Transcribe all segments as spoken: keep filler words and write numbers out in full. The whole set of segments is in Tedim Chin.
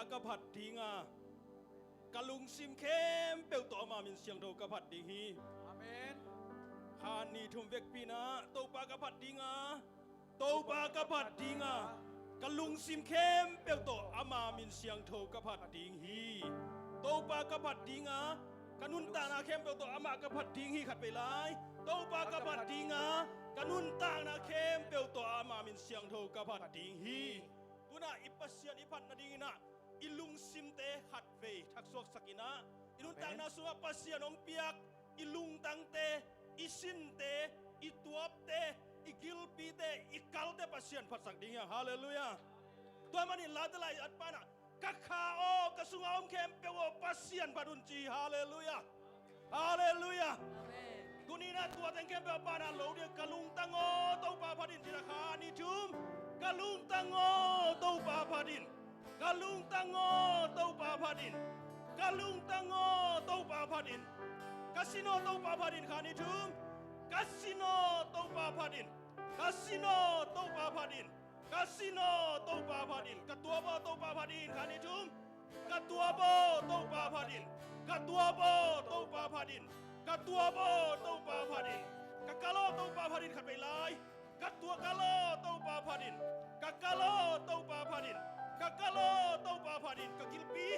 ka phat ding a, ka lungsim khempeuh tawh ama min siangtho ka phat ding hi. Amen. Kha ni thum vekpi-in ah Topa ka phat ding a, Topa ka phat ding a, ka lungsim khempeuh tawh ama min siangtho ka phat ding hi. Topa ka phat ding a, ka nuntakna khempeuh tawh amah ka phat ding hi. Khat vei lai. Topa ka phat ding a, ka nuntakna khempeuh tawh ama min siangtho ka phat ding hi. Tu-in ah i Pasian i phat nadingin ah i lungsimte khat vei thaksuaksak in ah, i nuntakna sungah Pasian hong piak i lungtangte, i sinte, i tuapte, i gilpite, i kalte Pasian phatsak ding hi hang. Halleluiah. Tua ahih manin Late lai-atpa in ah, ka kha aw, ka sungah om khempeuh aw, Pasian phat un ci hi. Halleluiah. Halleluiah. Amen. Tuni-in ah tua teng khempeuh a pan ah lo ding, ka lungtang aw, Topa phat in ci-in ah, kha ni thum. Ka lungtang aw, Topa phat in. Ka lungtang aw, Topa phat in. Ka lungtang aw, Topa phat in. Ka sin aw, Topa phat in. Kha ni thum. Ka sin aw, Topa phat in. Ka sin aw, Topa phat in. Ka sin aw, Topa phat in. Ka tuap aw, Topa phat in. Kha ni thum. Ka tuap aw, Topa phat in. Ka tuap aw, Topa phat in. Ka tuap aw, Topa phat in. Ka kal aw, Topa phat in. Khat vei lai. Ka tuap, kal aw, Topa phat in. Ka kal aw, Topa phat in. Ka kal aw, Topa phat in. Ka gilpi.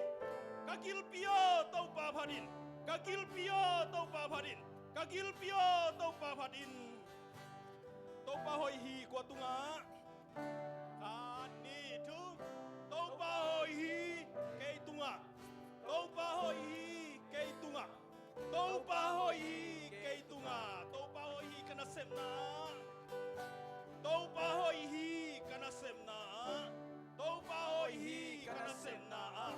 Ka gilpi aw, Topa phat in. Ka gilpi aw, Topa phat in. Ka gilpi aw, Topa phat in. Topa hoih hi kua tungah? Khat, nih, thum. Topa hoih hi kei tungah. Topa hoih hi kei tungah. Topa hoih hi kei tungah. Topa hoih hi ka nasepna ah. Topa hoih hi ka nasepna ah. Topa hoih hi ka nasepna ah.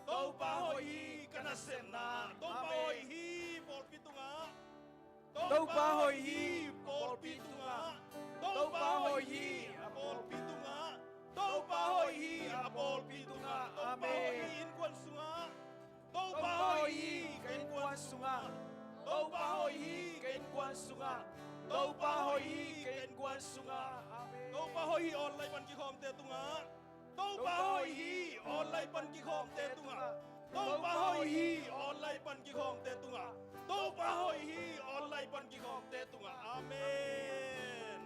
Topa hoih hi ka nasepna ah. Topa hoih hi pawlpi tungah. Topa hoih hi pawlpi tungah. Topa hoih hi a pawlpi tungah. Topa hoih hi a pawlpi tungah. Topa hoih hi innkuan sungah. Topa hoih hi ka innkuan sungah. Topa hoih hi ka innkuan sungah. Topa hoih hi ka innkuan sungah. Amen. Topa hoih hi online pan kikhawmte tungah. Topa hoih hi online pan kikhawmte tungah. Topa hoih hi online pan kikhawmte tungah. Topa hoih hi online pan kikhawmte tungah. Amen.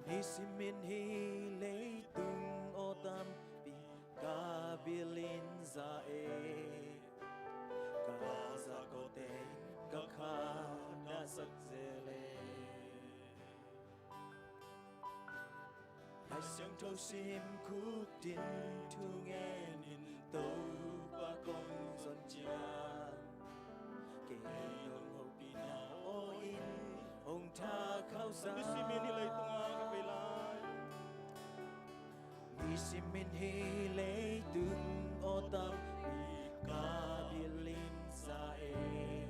Nisimin hih leitung aw tampi ka bil in za e. Ka zak aw teng ka kha dahsak zel e. Lai Siangtho sim khuk din thungen in Topa kong zon ciang, kei nong hopihna aw in hong thak khauhsa. Nisimin hih leitung ah ka pei lai. Nisimin hih leitung aw tampi ka bil in za e.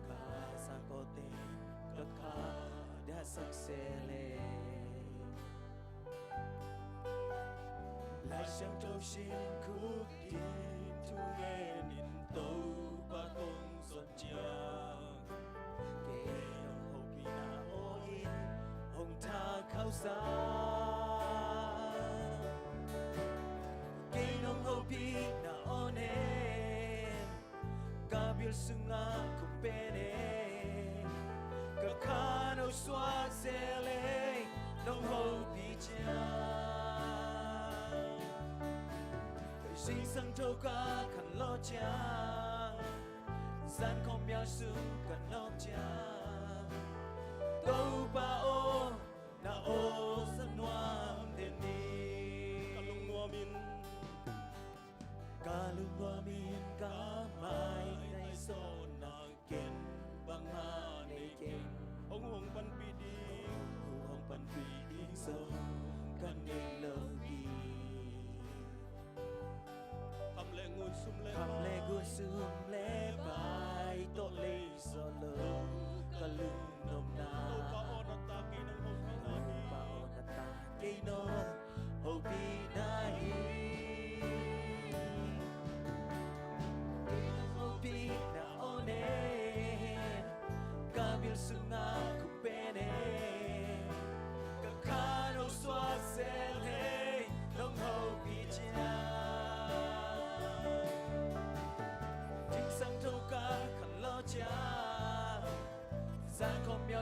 Ka zak aw teng ka kha dahsak zel e. Lai Siangtho sim khuk din thungen in Topa kong zon ciang, kei nong hopihna aw in hong thak khauhsa. Kei nong hopihna aw nen ka bil sungah kong pen e. Ka khan hong suak zel e nong hopih ciang. Ka zingsang tho ka khan lawh ciang, zan khawng mial sung ka nawk ciang, Topa aw, na awlsam nuam den ni. Ka lungnuam in, ka lungnuam in ka mai na i sawlna, ken bang a nei keng. Hong, hong panpih ding, hong panpih ding zong ka nei lo hi. Kham le ngun, sum le, kham le ngun, sum le pai tawh lei sawh lo ka lungnuamna. Topa aw, na ta kei nong hopihna hi. Topa aw, na ta kei nong hopihna hi. Kei nong hopihna aw nen ka bil sungah kong pen e. Ka khan hong suak zel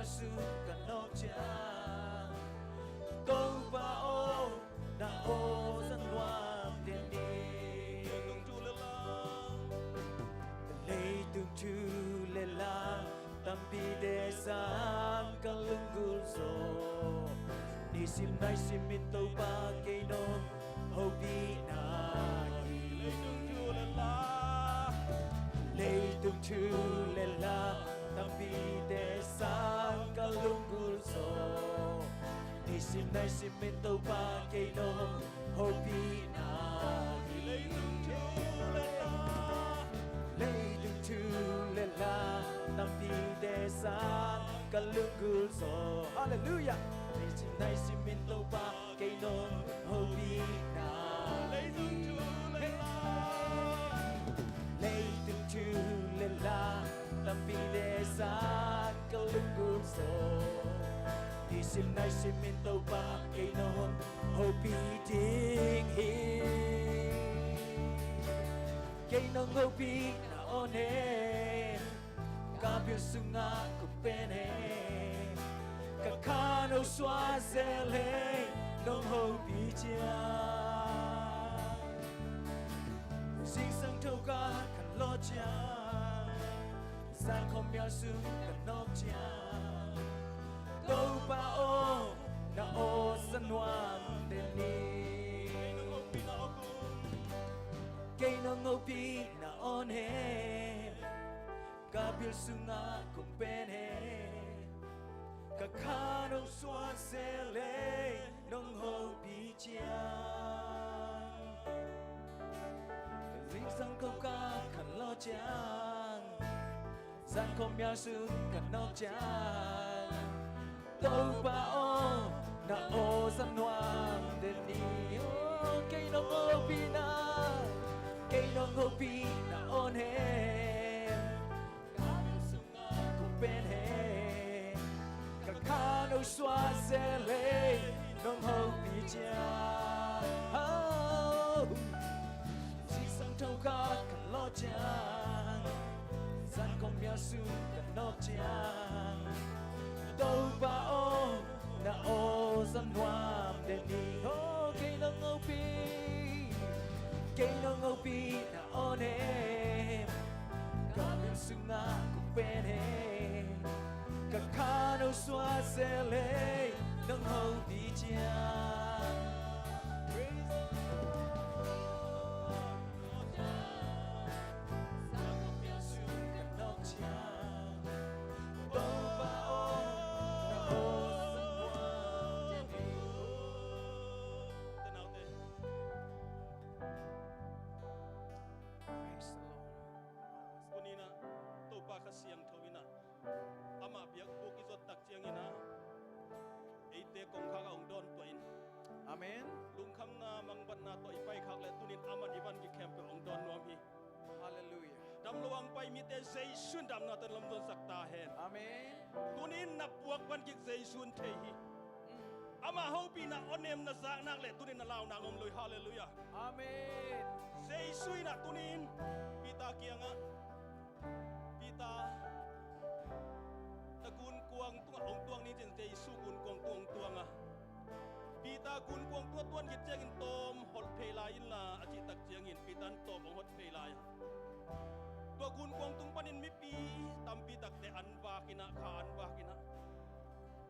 sung ka nawk ciang, Topa aw, na aw za nuam den ni. Leitung thu le la tampite sang ka lunggulh zaw, nisim naisim in Topa kei nong hopihna hi. Leitung thu le la, leitung thu le la tampite sang ka lunggulh zaw, nisim naisim in Topa kei nong hopihna hi. Leitung thu le la, leitung thu le la tampite sang ka lunggulh zaw. Halleluiah. Nisim naisim in Topa kei nong hopihna. Leitung thu le la, leitung thu le la tampite sang ka lunggulh zaw, nisim naisim in Topa kei nong hopih ding hi. Kei nong hopihna aw ne, ka bil sungah kong pen he, ka khan hong suah zel he, nong hopih ciang. Zingsang thokha ka lawh ciang, zan khawm mial sung ka nawk ciang, Topa aw, na aw za nuam den ni. Kei nong hopihna aw ne, ka bil sungah kong pen he, ka khan hong suah zel he, nong hopih ciang. Zingsang thokha ka lawh ciang, zan khawm mial sung ka nawk ciang, Topa aw, na aw za nuam den ni. Oh, kei nong hopihna, kei nong hopihna aw ne, ka bil sungah kong pen he, ka khan hong suah zel he, nong hopih ciang. Oh, zingsang thokha ka lawh ciang, zan khawm mial sung ka nawk ciang, Topa aw, na aw za nuam den ni. Oh, kei nong hopih, kei nong hopihna aw ne, ka bil sungah kong pen he, ka khan hong suah zel he, nong hopih ciang. Praise the Lord. Sang ka mial sung ka nawk ciang, Topa aw, na aw za nuam den ni. Tanaute. Praise the Lord. Tuni-in ah Topa Kha Siangtho in ah amah biakbuk i zot tak ciangin ah eite kongkhak a hong dawn tuah in. Amen. Lungkhamna mangbatna tawh i paikhak leh tuni-in amah i van gik khempeuh hong dawn nuam hi. Halleluiah. Dam lo hong pai mite Jesu in damna tawh lamzawn sak ta hen. Amen. Tuni-in na puak van gik Jesu in thei hi. Mm. Amah hopihna awnem na zak nak leh tuni-in na lau nang om lo hi. Halleluiah. Amen. Jesu in ah tuni-in Peter kiangah, Peter, na gunkuang tungah hong tuang ni, ci-in Jesu gunkuang tungah hong tuang a, Peter gunkuang tungah tuan khit ciangin tawm hot phei lai inla, a cih tak ciangin Peter in tawm hong hot phei lai a, tua gunkuang tung panin mipi tampi takte an vak in ah, kha an vak in ah,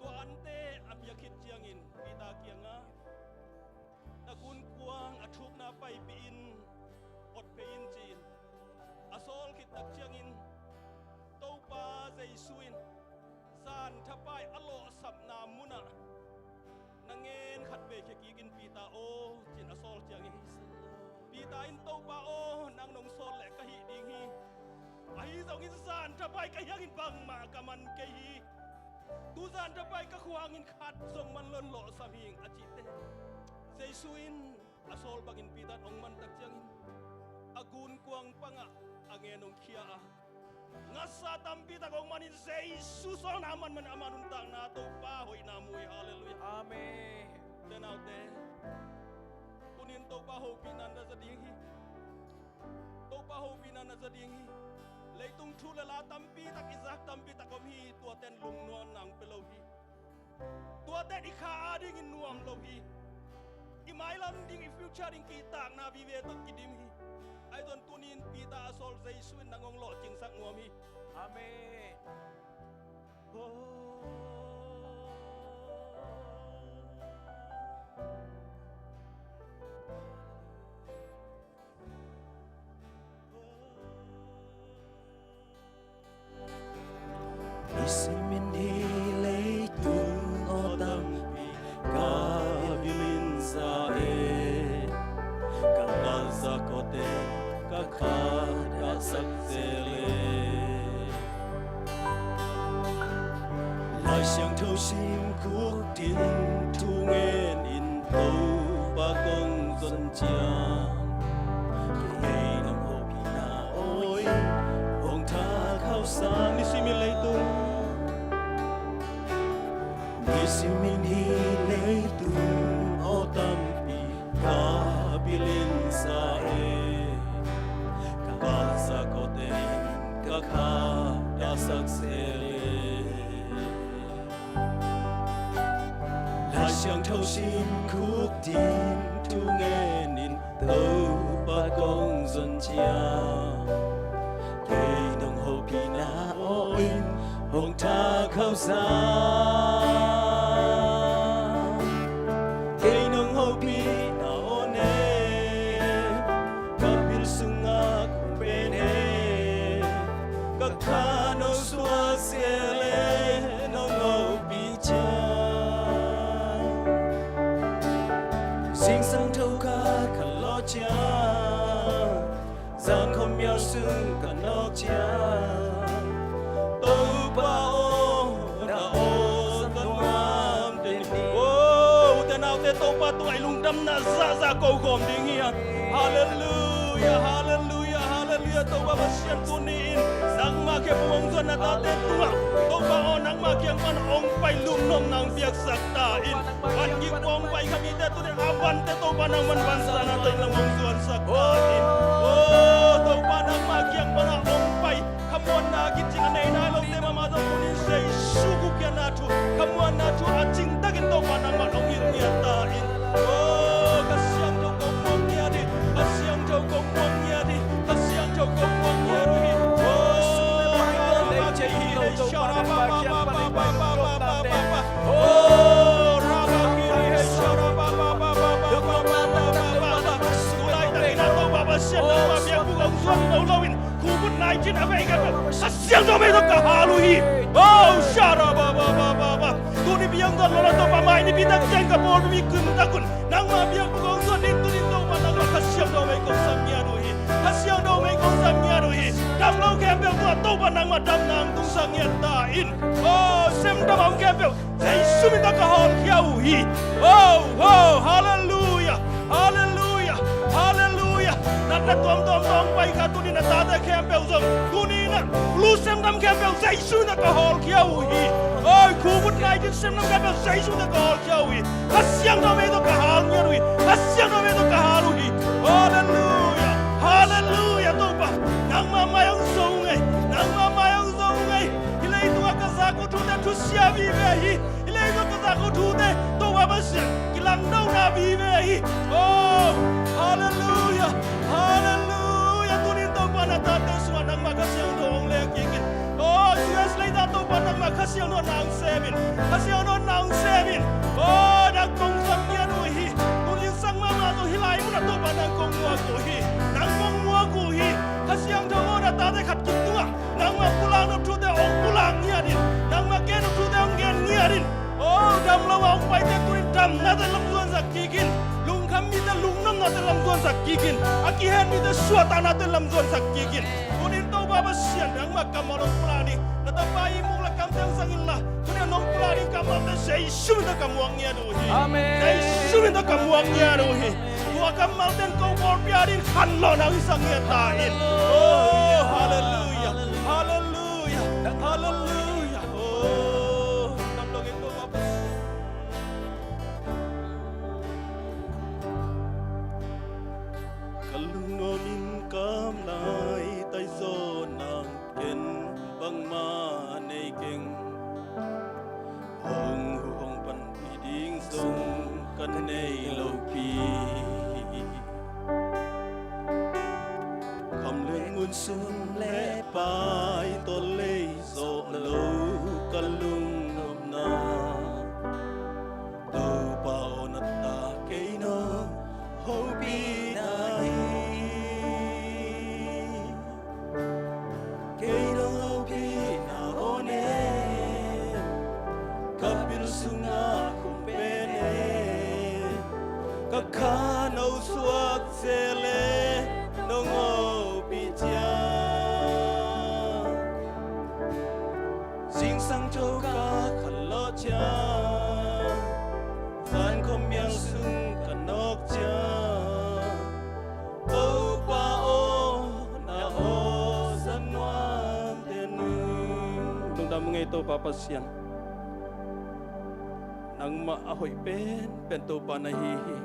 tua ante a piak khit ciangin Peter kiangah, na gunkuang a thukna paipih in, hot phei in, ci-in a sawl khit tak ciangin Topa Jesu in zanthapai a lawhsapna munah na ngen khat vei khia kik in, Peter aw, ci-in a sawl ciangin Peter in, Topa aw, nang nong sawl leh ka hih ding hi. Ahi zongin zanthapai ka hih hangin bangmah ka man kei hi. Tu zanthapai ka khua hangin khat zong man lo in lawhsam hi ing, a cih teh Jesu in a sawl bangin Peter in hong man tak ciangin a gunkuang pangah a ngen hong khia a, ngasa tampi tak hong manin Jesu sawlna a man manin ama nuntakna Topa hoihna mu hi. Halleluiah. Amen. Te naute, tuni-in Topa hopihna na za ding hi. Topa hopihna na za ding hi. Leitung thu le la tampi tak i zak, tampi tak om hi. Tuate in lungnuamna hong pia lo hi. Tuate in i kha adingin nuam lo hi. I mailam ding, i future ding kihtakna vive tawh kidim hi. Ahi zongin tuni-in Peter a sawl Jesu in nang hong lawhcingsak nuam hi. Amen. Nisimin hih leitung aw tampi ka bilin za e, ka galzak awte ka kha dahsak zel e. Lai Siangtho sim khuk din thu ngen in Topa kong zon ciang, kei nong hopihna aw in hong tha khauh sa. Nisimin leitung, nisimin hih leitung aw tampi ka bilin za e, ka galzak awte in ka kha dahsak zel e. Lai Siangtho sim khuk din thu ngen in Topa kong zon ciang, kei nong hopihna aw in hong tha khauh sa. Kei nong hopihna aw ne, ka bil sungah kong pen e, ka kha nong suah zel e, nong hopih ciang. Zingsang thokha ka lawh ciang, zan khawm mial sung ka nawk ciang, Topa aw, na aw zang nuam teh ni. Oh, ute naute, Topa tungah i lungdamna zahzah ko khawm ding hi hang. Halleluiah, halleluiah, halleluiah. Topa Pasian, tuni-in nangmah kiang hong zuan na tate tungah, Topa aw, nangmah kiang pan hong pai lungnopna hong piaksak ta in. Van gik pan hong pai kha mite tuni a vante, Topa nangman vanzanna tawh in lam hong zuansak ta in. Oh, Topa nangmah kiang pan hong pai, khamuanna gitcing a nei nai lote mahmah zong tuni-in Jesu gupkhiatna thu, khamuanna thu a cingtakin Topa nangman hong hilh ngiat ta in. Oh, Kha Siangtho kong muang ngiat hi, Kha Siangtho kong muang ngiat hi, Kha Siangtho kong muang ngiat uh hi. Oh, oh, Rabakiri, Sharababababababababababa. Tulaitak in ah Topa Pasian, nangmah biakbuk hong zuan lo loin, Covid nineteen a vei khempeuh Kha Siangtho mei tawh ka hal uh hi. Oh, Sharabababababa. Tuni biang zuan lo la Topa, mai nipi tak ciang ka pawlpi mi kymtak un, nangmah biakbuk hong zuan ding tuni-in Topa nangmah Kha Siangtho mei kong zang ngiat uh hi. Kha Siangtho mei kong zang ngiat uh hi. Damlo khempeuh tungah Topa nangmah damna hong tungsak ngiat ta in. Oh, semdam a om khempeuh Jesu min tawh ka hawlkhia uh hi. Oh, oh, halleluiah, halleluiah, halleluiah. Natna tuamtuam tawh hong pai kha tuni-in na tate khempeuh zong, tuni-in ah flu semdam khempeuh Jesu min tawh ka hawlkhia uh hi. Oi, Covid nineteen semdam khempeuh Jesu min tawh ka hawlkhia uh hi. Kha Siangtho mei tawh ka hal ngiat uh hi. Kha Siangtho mei tawh ka hal uh hi. Halleluiah, halleluiah, Topa. Nangmah mai hong zo ung ei, nangmah mai hong zo ung ei. Hih leitungah ka zak uh thute thusia vive hi. Hih leitungah ka zak uh thute, Topa Pasian, kilangdona vive hi. Oh, halleluiah, halleluiah. Tuni-in Topa na tate sungah nangmah Kha Siangtho hong lek kik in. Oh, U S leitungah Topa nangmah Kha Siangtho na hong sem in, Kha Siangtho na hong sem in. Oh, nang kong zang ngiat uh hi. Tuni-in sang mahmah zong hih lai munah Topa nang kong muak uh hi. Nang kong muak uh hi. Kha Siangtho aw, na tate khat kik tungah nangmah pulak nop thute hong pulak ngiat in, nangmah gen nop thute hong gen ngiat in. Oh, damlo a hong paite tuni-in damnate lam zuansak kik in, lungkham mite lungnopnate lam zuansak kik in, a kihen mite suahtaknate lam zuansak kik in. Tuni-in Topa Pasian, nangmah kammal hong pulak ding, na tapa ihmuk le kamte hong zang inla, tuni-in hong pulak ding kammalte Jesu min tawh ka muak ngiat uh hi. Amen. Jesu min tawh ka muak ngiat uh hi. Tua kammalte in ko pawlpi adingin khanlawhna hong hisak ngiat ta in. Oh, halleluiah, halleluiah, halleluiah. Oh, damlo in Topa Pasian. Ka lungnuam in kam lai tai zaw nang nei lopi. Kham le ngun sung le pai tawh lei zawh lo ka lungnopna. Topa aw, na ta kei nong hopihna hi. Kei nong hopihna aw ne, ka pil sungah khum pen e. Ka kha no suak se le nong hopih ciang, zingsang tho ka khat lawh ciang, zankhawm miang sung ka nawk ciang, Topa aw, na aw za nuam ten uh. Lungdam ngei Topa Pasian, nangmah a hoih penpen Topa na hi hi.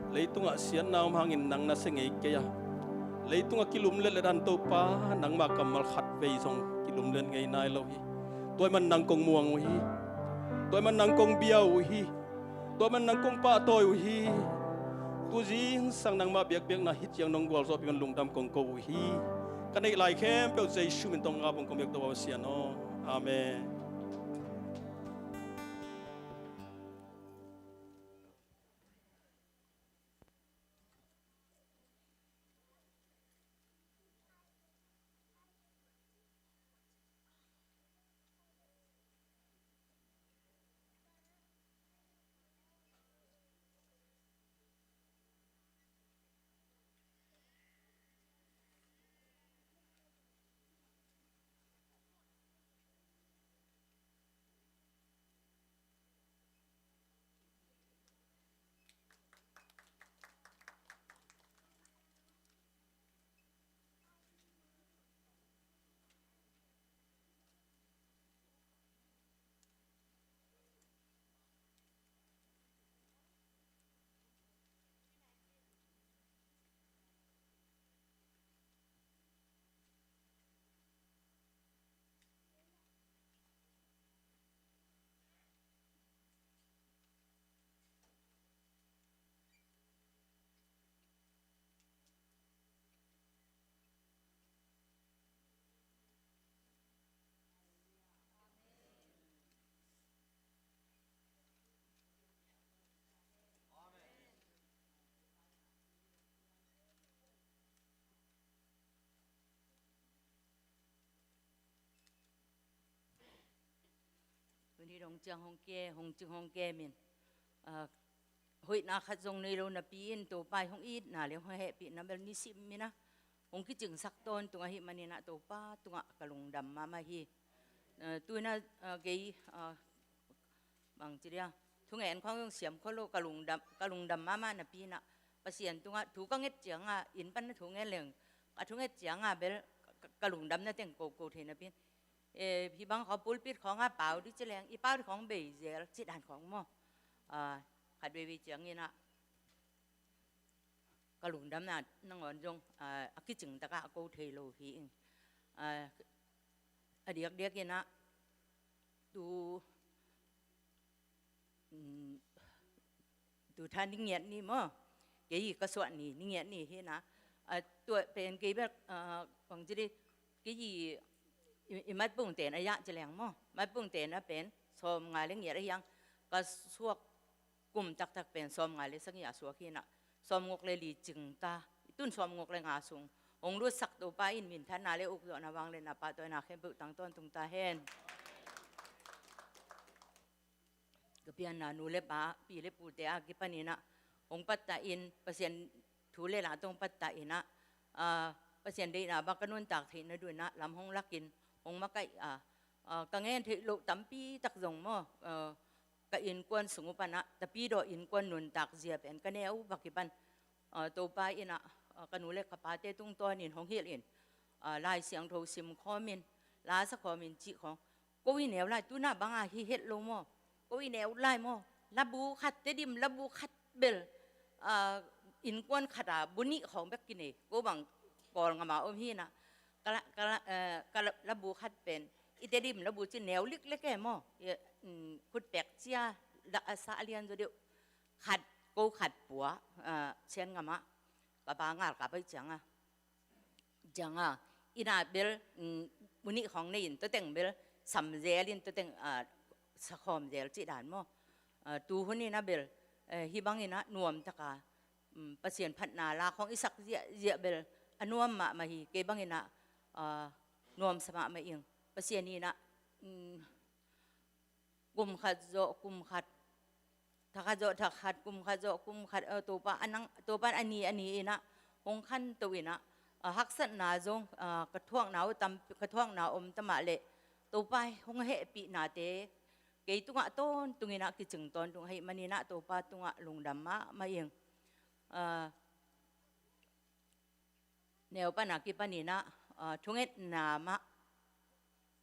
Leitungah siatna om hangin nang na sia ngei kei a, leitungah kilumlet le dan Topa, nangmah kammal khat vei zong kilumlet ngei nai lo hi. Tua ahih man nang kong muang uh hi. Tua ahih man nang kong bia uh hi. Tua ahih man nang kong pahtawi uh hi. Tu zingsang nangmah biakpiakna hih ciang nong gualzawhpih man lungdam kong ko uh hi. Ka neih lai khempeuh Jesu min tawh ngap ung kong biak Topa Pasian aw. Amen. Tuni dong ciang hong ke, hong cing hong ke min. Ah, hoihna khat zong nei lo napi in Topa i hong itna le hong hehpihna bel nisim mina hong kicingsak tawntung ahih manin ah Topa tungah ka lungdam mahmah hi. Ah, tu-in ah, ah, kei, ah, bang ci dia, thungen khawng zong siam khol lo, ka lungdam, ka lungdam mahmah napi in ah Pasian tungah thu ka nget ciangah, inn pan a thu ngen leng, a thu nget ciangah bel ka, ka, ka lungdamna teng ko, ko thei napi in. Eh, hih bang khawng pulpit khawngah pau dih ci leng, i pau dih khawng bei zel, ci dan khawng maw. Ah, khat veivei ciangin ah, ka lungdamna nangawn zong, ah, a kicing takah a ko thei lo hi ing. Ah, a diakdiakin ah, tu, mm, tu tha ni ngiat ni maw. Kei ka suah ni, ni ngiat ni hi na. Ah, tua pen kei bel, ah, bang ci di, kei i, i, i matpungten a yah ci leng maw. Matpungten a pen, sawm nga le ngiat a hiang, ka suak kum taktak pen sawm nga le sagih a suak hi na. Sawm nguk le li cing ta. I tun sawm nguk le nga sung hong lutsak Topa in minthanna le ukzawhna, vangliatna, pahtawina khempeuh tang tawntung ta hen. Ka pianna nu le pa, pi le pute a kipanin ah hong pattah in, Pasian thu le la tawh hong pattah in ah, ah, Pasian deihna bang ka nuntak theihna dingin ah lam hong lakin hong makaih a, ah, ka ngen theih loh tampi tak zong maw, ah, ka innkuan sung uh pan ah, Tapidaw innkuan nuntak zia pen ka neu bak i pan, ah, Topa in ah, ah, ka nu le ka pate tungtawnin hong hilh in, ah, Lai Siangtho sim khawmin, la sa khawmin cih khawng, ko i neu lai, tu-in ah bang a hi het lo maw. Ko i neu lai maw. Labu khat, Tedim labu khat bel, ah, innkuan khat a bu nih khawng bek kinei. Ko bang Kawlgam a om hi na. Ka la, ka la, eh, ka la, labu khat pen i Tedim labu ci neu liklek e maw. I, mm, khutpek cia, la, a sa a lian zaw deuh. khat, ko khat pua, ah, Sian ngam ah ka pa ngal ka pai ciang a, ciang a, inn ah bel, mm, mu nih khawng nei in tua teng bel sam zel in tua teng, ah, sa khawm zel cih dan maw. Ah, tu hun in ah bel, eh, hih bang in ah nuam tak a, mm, Pasian phatna la khawng i sak ziahziah bel a nuam mahmah hi. Kei bang in ah, ah, nuamsa mahmah ing. Pasian in ah, mm, kum khat zawh kum khat, thak khat zawh thak khat, kum khat zawh kum khat, eh, Topa a nang, Topa in a ni a ni in ah hong khanto in ah, ah, haksatna zong, ah, ka thuakna uh tam, ka thuakna om ta mah leh Topa hong hehpihnate kei tungah tawntung in ah kicing tawntung ahih manin ah Topa tungah lungdam mahmah ing. Ah, neu pan a kipan in ah, ah, thungetna mah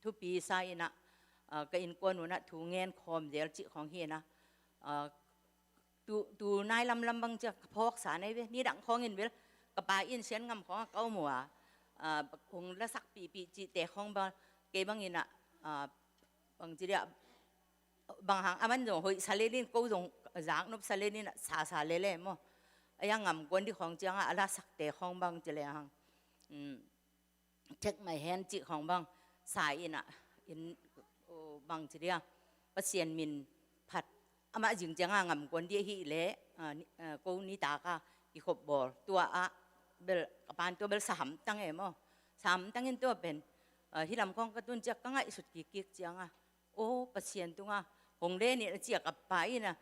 thupi sa in ah, ah, ka innkuan un ah thu ngen khawm zel cih khawng hi in ah, ah, tu, tu nai lamlam bang ciah ka phawksa nei ve. Nidang khawng in bel ka pa in Sian ngam khawng ah ka om uh a, ah, hong lasakpihpih cihte khawng bang kei bang in ah, ah, bang ci dia, bang hang a man zong hoih sa lel in, ko zong zak nop sa lel in, sa sa lel e maw. A yang ngam kuan dih khawng ciang a, a lasakte khawng bang ci le hang, mm, take my hand cih khawng bang sa in ah, in, oh, bang ci dia, Pasian min phat, amah zing ciang a ngam kuan dih hi leh, ah, ni, ah, ko nitak a kikhop bawl tua ah bel ka pan tua bel sa hamtang e maw. Sa hamtang in tua pen, ah, hih lam khawng ka tun ciah ka ngaihsut kikkik ciang a, aw, Pasian tungah hong len in a ci a ka pa in ah,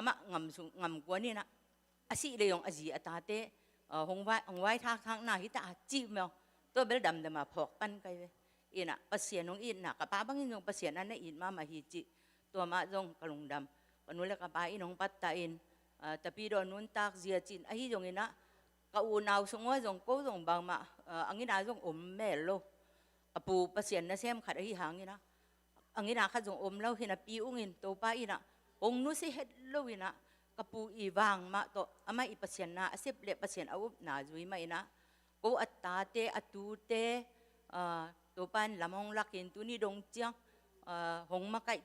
amah ngam sung, ngam kuan in ah, a sih leh zong a zi a tate, ah, hong vai, hong vai thakthak na hi ta a cih maw. Tua bel damdam a phawk pan kai ve. In ah Pasian hong itna, ka pa bangin zong Pasian a na it mahmah hi cih tua mah zong ka lungdam. Ka nu le ka pa in hong pattah in, ah, Tapidaw nuntak zia cin ahi zong in ah, ka unau sung uh a zong ko zong bangmah, ah, a ngin a zong om mel lo. Ka pu Pasian nasem khat ahi hang in ah, a ngin a khat zong om lo hi napi ung in Topa in ah hong nusia het lo in ah, ka pu i vang mah tawh amah i Pasian na a sep leh Pasian a upna zui mah in ah, ko a tate a tute, ah, Topa in lam hong lak in tuni dong ciang, ah, hong makaih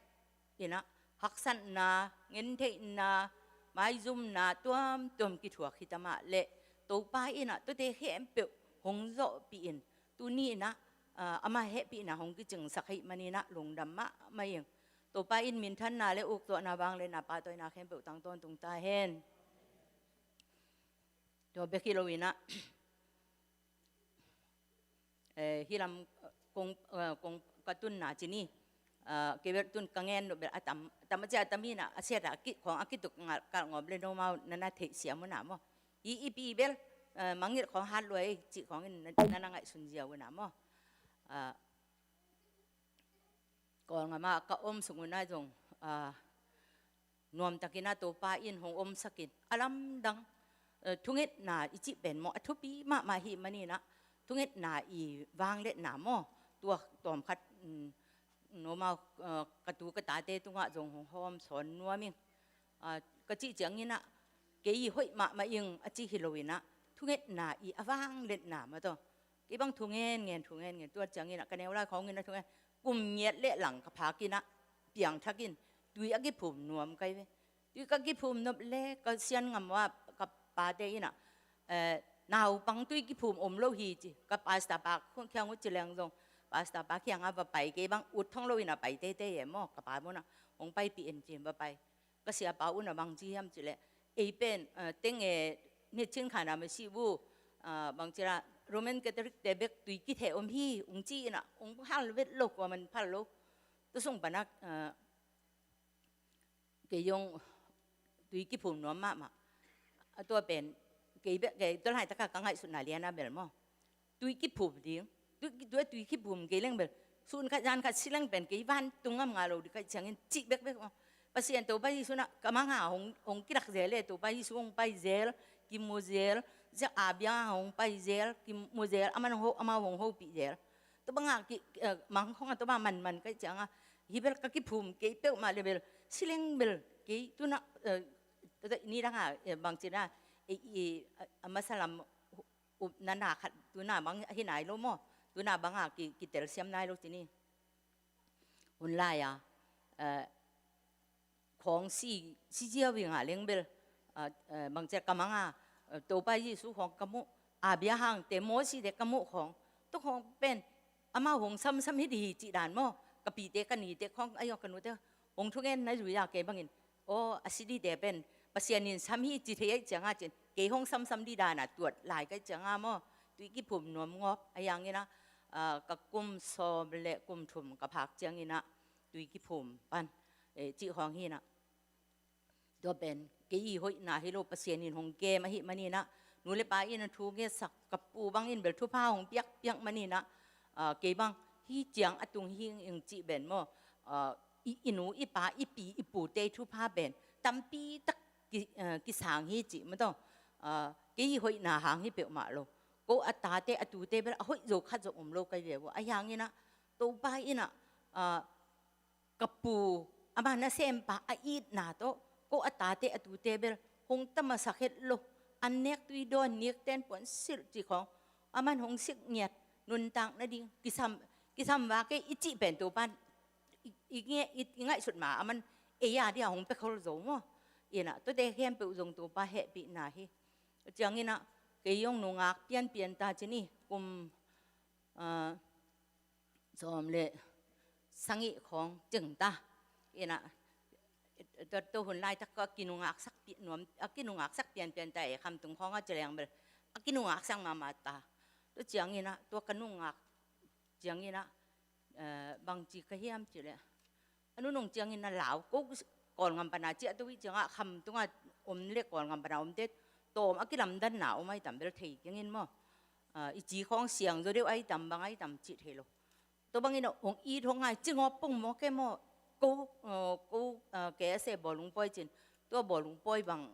in ah, haksatna, ngentheihna, maizumna tuamtuam kithuak hi ta mah leh Topa in ah tuate khempeuh hong zawhpih in, tuni in ah, ah, amah hehpihna hong kicingsak ahih manin ah lungdam mahmah ing. Topa in minthanna le uktuahna, vangliatna, pahtawina khempeuh tang tawntung ta hen. Tua bek hi lo in ah, eh, hih lam, eh, kong, eh, kong ka tunna ci ni, eh, kei bel tun ka ngen lo bel a tam, tam a ci a tam in ah, a siat a ki, khawng a kituk ngal, kalh ngawp le nomau na na theih siam uh na maw. Hi i pi bel, eh, mangngilh khawng hat lua ei cih khawng in na, na na ngaihsun ziau uh na maw. Eh, Kawlngam ah ka om sung un ah zong, ah, nuamtakin ah Topa in hong omsak in, a lamdang, eh, thungetna i cih pen maw, a thupi mahmah ahih manin ah, thungetna i vangliatna maw, tua tawmkhat, mm, nomau, eh, ka tu ka tate tungah zong hong hawm sawn nuam ing. Ah, ka cih ciangin ah, kei i hoih mahmah ing a ci hi lo in ah, thungetna i a vangliatna mah tawh. Kei bang thu ngen ngen, thu ngen ngen, tua ciangin ah ka neu lai khawng in ah thu ngen, kum ngiat le lang ka phak in ah, piangthak in, tui a kiphum nuam kai ve. Tui ka kiphum nop le, ka Sian ngam ah ka pate in ah, eh, naupang tui kiphum om lo hi ci, ka pastor pa khiang uh ci leng zong, pastor pa khiang ah va pai, kei bang ut thong lo in ah pai teitei e maw, ka pa mun ah, hong paipih in ci, va pai. Ka siapa un ah bang ci hiam cih leh, ei pen, eh, teng e, ni cin khan a masi bu, ah, bang ci la, Roman Catholic te bek tui kitheh om hi, ung ci in ah, ung hal vet lo, kua man phal lo. Tua sung pan ah, ah, kei zong tui kiphum nuam mahmah. A tua pen, kei bek, kei tua laitak ah ka ngaihsutna lian ah bel maw. Tui kiphum ding. Tui, tui, tui kiphum kei leng bel. Sun khat zan khat si leng pen kei vantung ngam ngah lo ding ka hih ciangin cih bekbek maw. Pasian Topa Jesu in ah ka mang ah hong, hong kilak zel e, Topa Jesu hong pai zel, kimu zel, ziak a biang ah hong pai zel, kimu zel, amah hong ho, amau hong hopih zel. Tua bang ah ki, eh, mang khawng ah tua bang manman ka hih ciang ah, hi bel ka kiphum kei peuhmah le bel, si leng bel, kei tu in ah, eh, nidang ah, eh, bang ci na, eh, i, a, a masa lam upna na khat tu in ah bang hi nai lo maw, tu in ah bang ah ki, kitelsiam nai lo ci ni. Hun lai ah, eh, khawng si, si ziau hi ngah leng bel, ah, eh, bangci a ka mang a, eh, Topa Jesu khawng ka muh, Abraham te, Moses te ka muh khawng, tua khawng pen amau hong samsam hi ding hi cih dan maw, ka pite ka nite khawng, ahi zong ka nute hong thungen na zui a, kei bangin, aw, a si dingte pen Pasian in sam hi ci thei ahih ciangin, kei hong samsam ding dan a tuat lai ka hih ciangin maw, tui kiphum nuam ngawp, ahi zongin ah, ah, ka kum sawm le kum thum ka phak ciangin ah tui kiphum pan, eh, cih khawng hi in ah. Tua pen kei hoihna hi lo, Pasian in hong kem ahih manin ah, nu le pa in a thu ngetsak, ka pu bangin bel thupha hong piakpiak manin ah, ah, kei bang hih ciang a tung hi ing cih pen maw, ah, i, i nu i pa, i pi i pute thupha pen tampi tak ki, ah, kisang hi cih maw tawh, ah, kei hoihna hang hi peuhmah lo. Ko a tate a tute bel a hoih zo khat zong om lo ka hi ve uh. Ahi zongin ah Topa in ah, ah, ka pu, ama nasempa a itna tawh ko a tate a tute bel hong tamasak het lo. An nek tui dawn, nik ten puan silh cih khawng, aman hong sik ngiat, nuntak nading kisam, kisam va kei i cih pen Topan i, i, nge-, i, i ngaihsut ma aman ei a dia hong pia khol zo maw. In ah tuate khempeuh zong Topa hehpihna hi. Ciangin ah kei zong nungak pianpian ta ci ni, kum, ah, sawm le sagih khawng cing ta. In ah, tua, tua hun laitak ko a kinungaksak pi-, nuam, a kinungaksak pianpian ta e, Khamtung khawng a ci leng bel a kinungaksak mahmah ta. Tua ciangin ah, tua ka nungak ciangin ah, eh, bangci ka hiam cih leh, a nunung ciangin a lau, ko Kawlngam pan a ciah to i ciangin ah, Khamtung a om le Kawlngam pan a omte tawm a kilamdanna om ahi tam bel thei keng in maw. Ah, i ci khawng siang zaw deuh ahi tam, bang ahi tam cih thei lo. Tua bangin ah hong it hong ngai, ci ngawp pong maw ke maw. Ko, ah, ko, ah, K S A Bawlung pawi cin, tua Bawlung pawi bang,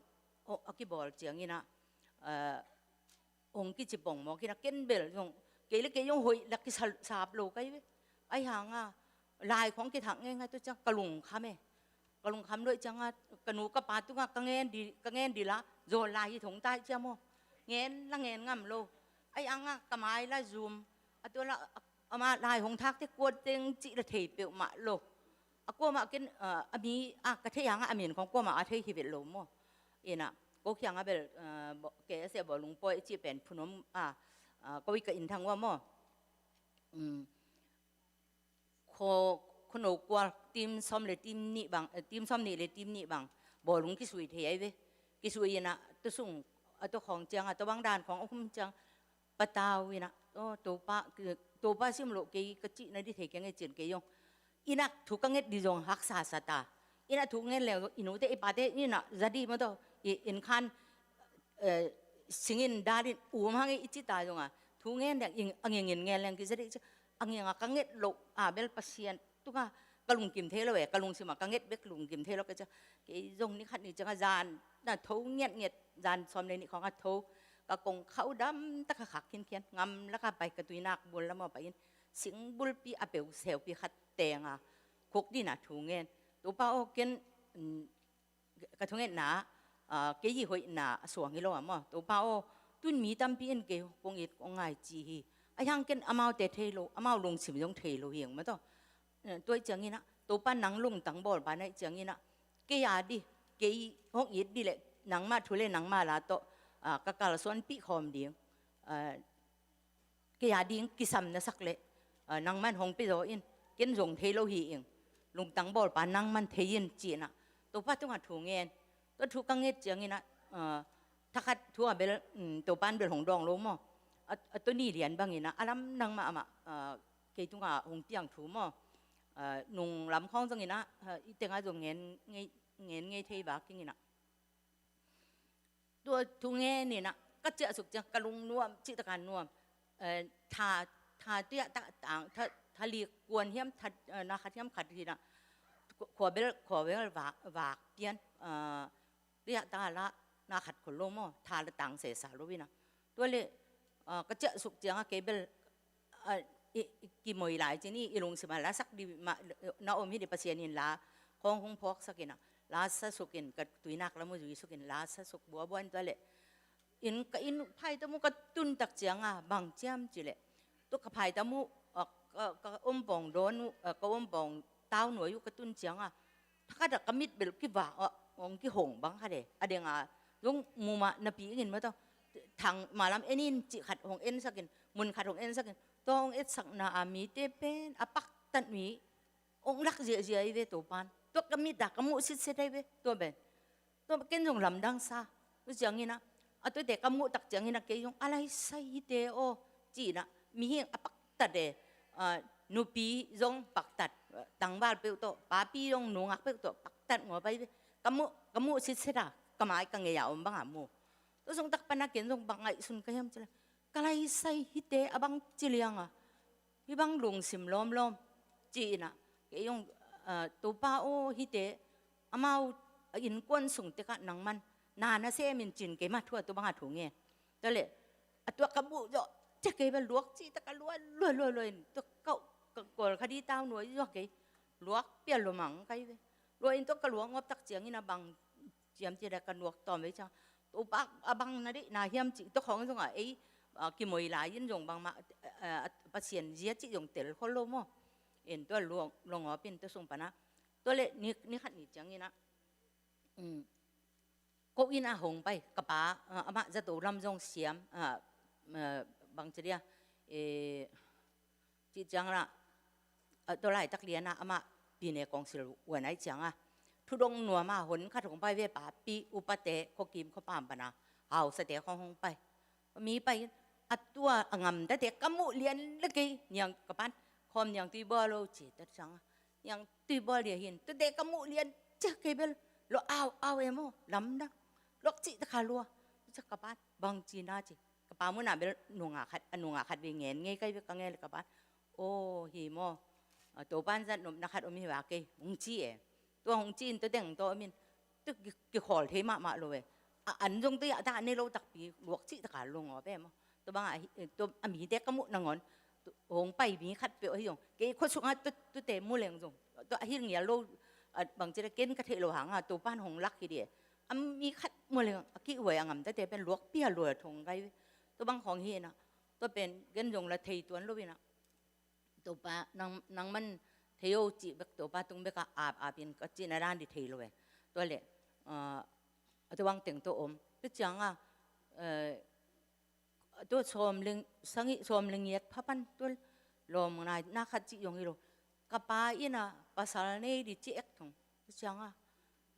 oh, a kibawl ciangin ah, ah, hong kici pong mawk in ah, ken bel zong, kei le kei zong hoih lak kisap lo ka hi ve. Ahi hangin lai khawng kithak ngeingai, tua ciang ka lungkham e. Ka lungkham lo ahih ciangin ka nu ka pa tungah ka ngen ding, ka ngen ding la, zawl lai hi thong ta ahih ciang maw, ngen la ngen ngam lo. Ahi hangin ka mai la zum, a tua la, a, amah lai hong thakte kua teng cih la thei peuhmah lo. A kuamah ken, ah, a mi, ah, ka theih hangin a min khawng kuamah a thei hi vet lo maw. In ah, ko kiangah bel, ah, Baw-, K S A Bawlung pawi i cih pen phunom, ah, ah, ko i ka inn thang uh ah maw. Um, kho, khono kual, team sawm le team nih bang, eh, team sawm nih le team nih bang Bawlung kisui thei ahi ve. Kisui in ah, tua sung, a tua khawng ciangin, a tua bang dan khawng a khum ciang, patau in ah, oh, Topa, Topa sim lo kei ka cih na ding thei keng e cin kei zong. In ah thu ka nget ding zong haksa sa ta. In ah thu ngen leng i nute i pate in ah za ding maw tawh. I, inn khan, eh, singin dalin um hang i ci ta zong a. Thu ngen leng, a ngingin ngen leng kiza ding ci. A ngingin ka nget loh a bel Pasian tungah ka lungkim thei lo e, ka lungsim ah ka nget bek lungkim thei lo ka ci. Kei zong ni khat ni ciangin zan na tho ngiatngiat, zan sawm le nih khawng a tho. Ka kongkhak dam tak a khak khinkhian, ngamlak a pai ka tuinak bul lam ah pai in, singbulpi a peu seupi khat teng a khuk ding a thu ngen. Topa aw, ken, mm, ka thungetna, ah, kei i hoihna a suang hi lo ah maw. Topa aw, tun mi tampi in kei kong it kong ngai ci hi. Ahi hang ken amaute thei lo, amau lungsim zong thei lo hi ing maw tawh. Eh, tua ahih ciangin ah, Topa nang lungtang bawlpa na hih ciangin ah, kei a ding, kei hong it ding le nangmah thu le nangmah la tawh, ah, ka kalsuanpih khawm ding. Ah, kei a ding kisam na sak leh, ah, nangman hong pia zaw in, ken zong thei lo hi ing, lungtang bawlpa nangman thei in ci in ah, Topa tungah thu ngen. Tua thu ka nget ciangin ah, ah, thakhat thu ah bel, um, Topan bel hong dawng lo maw. A, a tua ni lian bangin ah, a lam nangmah amah, ah, kei tungah hong piang thu maw. Ah, nung lam khawng zongin ah, ah, i tengah zong ngen ngei, ngen ngei thei bak keng in ah. Tua thu ngen in ah, ka ciahsuk ciang ka lung nuam, cihtak a nuam. Eh, tha, tha tuiah ta tang, tha, tha li kuan hiam, tha, eh, na khat hiam khat hi in ah. Khua bel, khua bel vak, vak pian, eh, tuiah ta la, na khat khol lo maw, tha la tang sesa lo in ah. Tua leh, eh, ka ciahsuk ciang ah kei bel, ah, i, i, kimoi lai ci ni, i lungsim ah la sak ding mah, na om hi ding, Pasian in la khawng hong phawksak in ah, la sa suk in, ka tuinak lam uh zui suk in, la sa suk buabua in tua leh. In ka inn phaita mu ka tun tak ciang ah, bang ciam cih leh. Tua ka phaita mu, ah, ka, ka om pawng dawn uh, ah, ka om pawng tau nuai uh ka tun ciang ah, thakhat ah ka mit bel kivak, ah, hong kihong bang khat e, a deng ah, Zong mumah napi ingin maw tawh, thang malam en in cih khat hong ensakin, mun khat hong ensakin, tua hong etsakna a mite pen a paktat mi hong lak ziahziah hi ve Topan. Tua ka mit ah ka muh sitset hi ve tua pen. Tua ken zong lamdang sa. Tua ciangin ah, a tuate ka muh tak ciangin ah kei zong a laisai hite aw ci-in ah, mihing a paktat e, nupi zong paktat, tangval peuh tawh, papi zong nungak peuh tawh paktat ngawp ahi ve. Ka muh, ka muh sitset a, ka mai ka ngei a om bang a mu. Tua zong tak pan a ken zong bang ngaihsun ka hiam ci leh, ka laisai hite a bang ci liang a, hih bang lungsim lawmlawm ci-in ah, kei zong, Topa aw hite, amau a innkuan sung tek ah nangman na na sem in ci-in keima thu a tua bang a thu ngen. Tua leh a tua ka muh zawh ciang kei bel luak cih tak a lua lua lua lua in, tua ka, ka kawl kha di tau nuai zawh kei, luak pial lua mang kai ve. Lua in tua ka luak ngawp tak ciangin a bang ciam ci leh ka nuak tawm ve ciang, Topa a bang na deihna hiam cih tua khawng zong a ei, a, kimoi lai in zong bangmah, a, a, Pasian zia cih zong tel khol lo maw. In tua luang, luang ngawp in tua sung pan a, tua leh ni, ni khat ni ciangin ah, um, ko inn ah hong pai, ka pa, a, amah zato lam zong siam, a, a, bang ci dia, e, cih ciang lah, a, tua laitak lian ah amah pine kawngsil uan ahi ciang a, thudong nuam a hon khat hong pai ve, papi, upate, khuakim khuapam pan a, hausate khawng hong pai. Mi pai in, a tua a ngamtate ka muh lian le kei, niang ka pan, khawm niang tui bawl lo ci, tua ciang a, niang tui bawl dia hin, tuate ka muh lian ciang kei bel, lo au au em aw, lamdang, luak cih tak a lua, tua ciang ka pan, bang ci na ci, ka pa mun ah bel nunga khat, a nunga khat ve ngen ngei kai ve ka ngen le ka pan, aw hi maw, a, Topan zat nopna khat om hi va kei, hong ci e. Tua hong ci in tua teng tawh om in, tua ki, kikhawl thei mahmah lo e. A an zong tua ah dah nei lo takpi, luak cih tak a lua ngawp e maw. Tua bang a hi, tua a mite ka muh nangawn, tua hong pai mi khat peuh ahi zong, kei khua sung ah tua, tuate mu leng zong, tua a hil ngial lo, a, bang ci leh ken ka theih lo hang a, Topan hong lak hi di e. A mi khat mu leng a kihhuai a ngamtate pen luak pial lua thong kai ve. Tua bang khawng hi in ah, tua pen ken zong la thei tuan lo in ah, Topa, nang, nangman thei o cih bek, Topa tung bek a ap, ap in ka cihna dan di thei lo e. Tua leh, a, a tua bang teng tua om. Tua ciang a, e, tua sawm le, sagih sawm le giat pha pan tua lawm nai na khat cih zong hi lo. Ka pa in ah pasal nei di ci ek thong. Tua ciang a,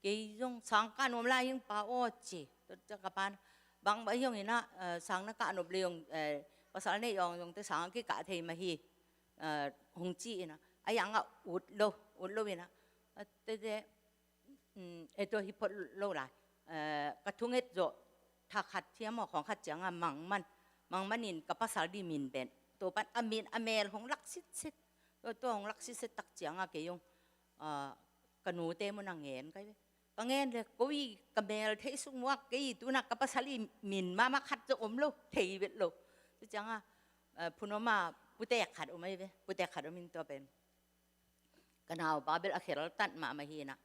kei zong sang kah nuam lai ing pa aw ci. Tua ciang ka pa in, bang bang hi ong in ah, e, sang na kah nop le ong, e, pasal nei ong zong te sang kikah thei mah hi, e, hong ci in ah. A yang ah ut lo, ut lo in ah. E, te te, um, e tua hi phot lo lai. E, ka thunget zawh, tha khat thiam aw khawng khat ciang a mangman. Mangman in ka pasal di min pen. Tua pan a min a mel hong lak sitset. Tua, tua hong lak sitset tak ciang a kei zong, a, ka nute mun a ngen kai ve. Ka ngen le, ko i ka mel thei sung muak kei, tu in ah ka pasal i min mahmah khat zong om lo, thei vet lo. Tua ciang a, a, phun om a, putek khat om ahi ve, putek khat om in tua pen. Ka naupa bel a kheltat mahmah hi in ah,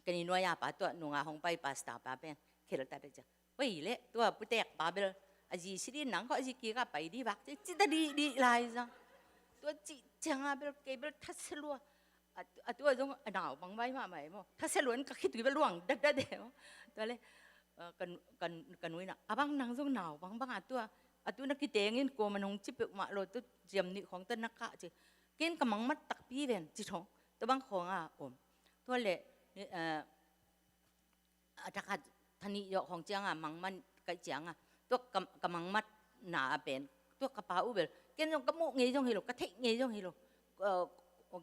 ka ni nuai a pa tua nunga hong pai pastor pa pen, kheltat a ciang. Wei le, tua putek pa bel, a zi si di nang ko a zi kik a pai di vak, ci, ci ta di, di lai zang. Tua ci ciang a bel, kei bel thasia lua. A, a tua zong a naupang vai mahmah e maw. Thasia lua in ka khitui bel luang dat dat e maw. Tua le, a, ka, ka, ka nu in ah, a bang nang zong naupang bang a tua, a tu na kiteng in ko man hong ci peuhmah lo, tua ciam nih khawng tua na kah ci. Ken ka mangmat takpi ven, ci thong. Tua bang khawng a om. Tua le, ni, a, a thakhat thanih zawh khawng ciang a mangman kaih ciang a, tua ka, ka mangmatna a pen, tua ka pa uh bel, ken zong ka muh ngei zong hi lo, ka theih ngei zong hi lo, a,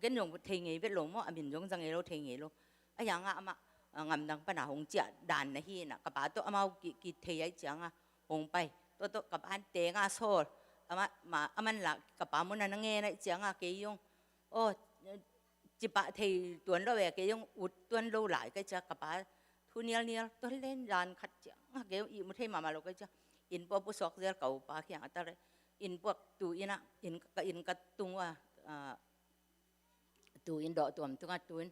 ken zong thei ngei vet lo maw, a min zong za ngei lo, thei ngei lo. A yang a amah, a, ngamdang pan a hong ciah dan na hi in ah, ka pa tawh amau ki, kithei aih ciang a hong pai. Tua tawh ka pa in teng a sawl, amah, ma, aman lah ka pa mun a na ngen aih ciang a kei zong, aw, cipah thei tuan lo e, kei zong ut tuan lo lai kaih ciang ka pa thu nialnial, tua len zan khat ciang a kei zong ihmu thei mahmah lo kaih ciang, inn puak pusuak zel ka upa kiang a ta le, inn puak tu in ah, inn ka, inn ka tung ua, a, tu in dawh tuam tung a tu in,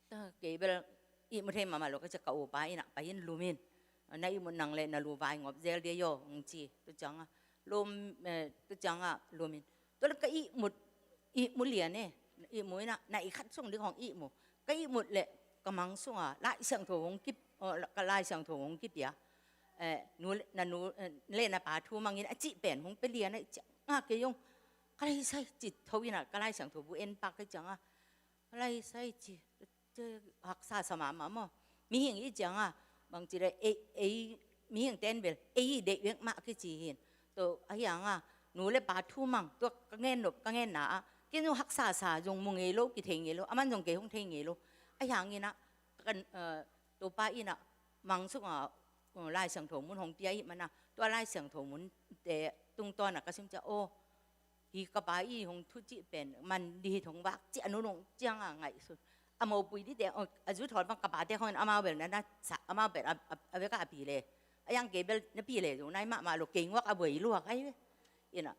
ta kei bel ihmu thei mahmah lo kaih ciang ka upa in ah, pai in lum in, na ihmu nang le na lu vai ngawp zel dia yaw, hong ci, tua ciang a, lum, e, tua ciang a lum in. Tua le ka ihmut, ihmu lian e, ihmu in ah, na i khat sung ding hong ihmu. Ka ihmut le, ka mang sung a, Lai Siangtho hong kip, o, ka Lai Siangtho hong kipia. eh, nu le, na nu, eh, le na pa thu mangin a cih pen hong pia lian a i ciang a kei zong ka lai sai ci tho in a ka Lai Siangtho bu en pak a i ciang a ka lai sai ci, haksa sa mahmah maw. Mihing i ciang a bang ci le ei, ei mihing ten bel ei deih bek mah kici hin. Tua a hiang a nu le pa thu mang tua ka ngen nop ka ngen na a kei zong haksa sa zong mu ngei lo kithei ngei lo a man zong kei hong thei ngei lo. A hiang in a kan, eh, Topa in a mang sung a, uh, Lai Siangtho mun hong pia i mana tua Lai Siangtho mun te tungtawn a ka sim cia aw hi ka pa i hong thu cih pen man di hi thong vak cih a nunung ciang a ngaihsun a mopui di te, oh, a zu thawt bang ka pa te hong in amau bel na na sa amau bel a, a, a vek a pi le a yang kei bel na pi le zo nai mahmah lo kei nguak a buai luak ai ve. In a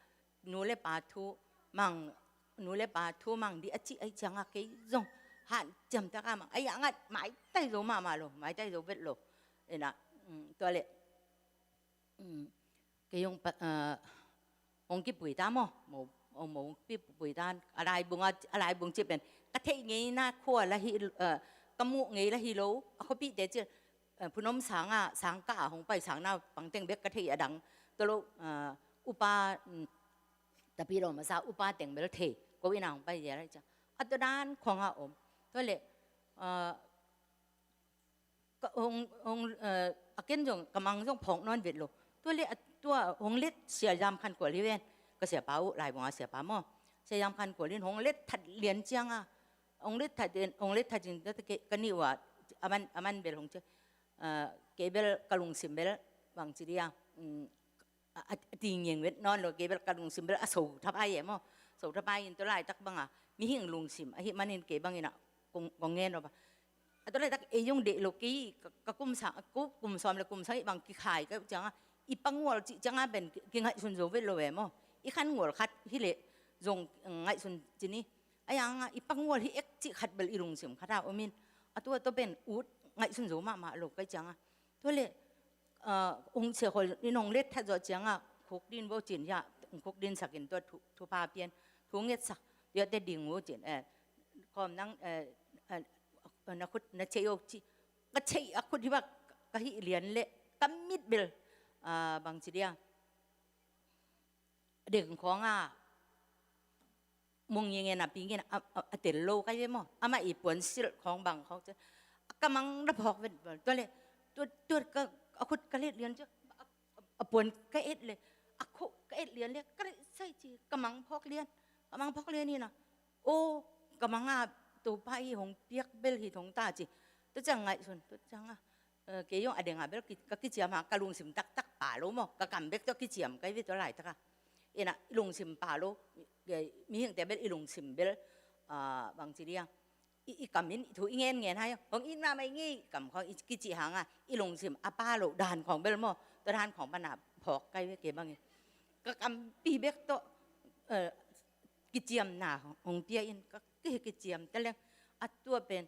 nu le pa thu mang, nu le pa thu mang di a cih a i ciang a kei zong han ciam tak a mang a yang a maitai zo mahmah lo maitai zo vet lo. In a, mm, tua le, mm, kei zong pa, ah, hong kipui ta maw, mo, mo, mo hong kipui ta a lai bung a, a lai bung cih pen ka theih ngei na khua la hi, ah, ka muh ngei la hi lo a khuapihte cih, eh, phunom sang a sang ka a hong pai sang na pangteng bek ka thei a dang tua lo, eh, upa, mm, tapi lo masa upa teng bel thei ko ina hong pai dia lai cia a tua dan khong a om tua le, eh, ka hong, hong, eh, a ken zong ka mang zong phawk nawn vet lo tua le a tua hong let Sia Zam Khan Kual hi ven ka siapa uh lai bong a siapa maw Sia Zam Khan Kual in hong let that lian ciang a hong let that in, hong let that in ka, ka ni uh a a man, a man bel hong cia, ah, kei bel ka lungsim bel bang ci dia, mm, a, a, a ti ngiang vet nawn lo kei bel ka lungsim bel a so thapai e maw so thapai in tua laitak bang a mihing lungsim ahi manin kei bang in a kong, kong ngen lo ba a tua laitak ei zong deih lo kei ka, ka kum sang, a ku, kum sawm le kum sang i bang kikhai ka ciang a i pangual cih ciang a ben ki, kingaihsun zo vet lo e maw i khan ngual khat hi le zong ngaihsun ci ni a yang a i pangual hi ek cih khat bel i lungsim khat a om in a tua tua ben ut ngaihsun zo mahmah lo ka ciang a tua le, ah, hong sia khol in hong let that zawh ciang a khuk din bo cin ya hong khuk din sak in tua thu, thu pha pian thu nget sak tua te ding bo cin, eh, kawm nang, eh, eh, na khut na cei ok ci ka cei a khut hi bak ka hi lian le ka mit bel, ah, bang ci dia deng khawng a mung nge nge na pi nge na a, a, a tel lo ka ye maw amah i puan silh khawng bang khawng ci ka mang na phawk vet bel tua le tua, tua ka a khut ka let lian ci a, a, a puan ka et le a khuk ka et lian le ka le sai ci ka mang phawk lian ka mang phawk lian hi na o ka mang a Topa i hong piak bel hi thong ta ci tua ciang ngaihsun tua ciang a Eh, kei zong a deng a bel ki, ka kiciam a ka lungsim taktak pa lo maw ka kam bek tawh kiciam kai ve tua laitak a. Ina i lungsim pa lo, eh, mihingte bel i lungsim bel, ah, bang ci dia i, i kam in i thu i ngen ngen hai hong in ma mai ngei kam khawng i kici hang a i lungsim a pa lo dan khawng bel maw tua dan khawng pan a phawk kai ve kei bang in ka kampi bek tawh, eh, kiciamna hong pia in ka ki kiciam ta leng a tua pen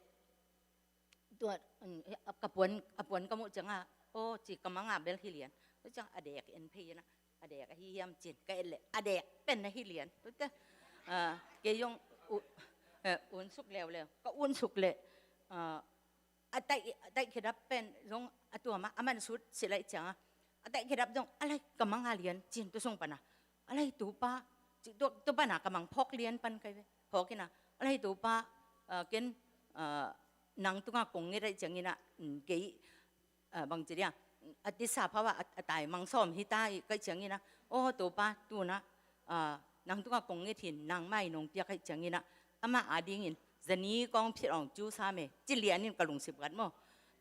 tua, mm, a puan, a puan ka muh ciang a aw ci ka mang a bel hi lian tua ciang a dek en phei in a a dek a hi hiam cin ka et le a dek pen a hi lian tua te, ah, kei zong u, eh, un suk leuleu ka un suk le, ah, a taih, a taih khedap pen zong a tua mah a man sut si lai ciang a a taih khedap zong a lai ka mang a lian cin tua sung pan a a lai Topa ci tua, tua pan a ka mang phawk lian pan kai ve phawk in a a lai Topa, ah, ken, ah, nang tunga kong nget ai ciang in a, mm, kei, ah, bang ci dia a tisa phau a, a tai mang sawm hi ta i kai ciang in a aw Topa tuna, ah, nang tunga kong nget hin nang mai nong piak ai ciang in a amah a ding in zani kong phit awng cu sa me ci lian in ka lungsim kat maw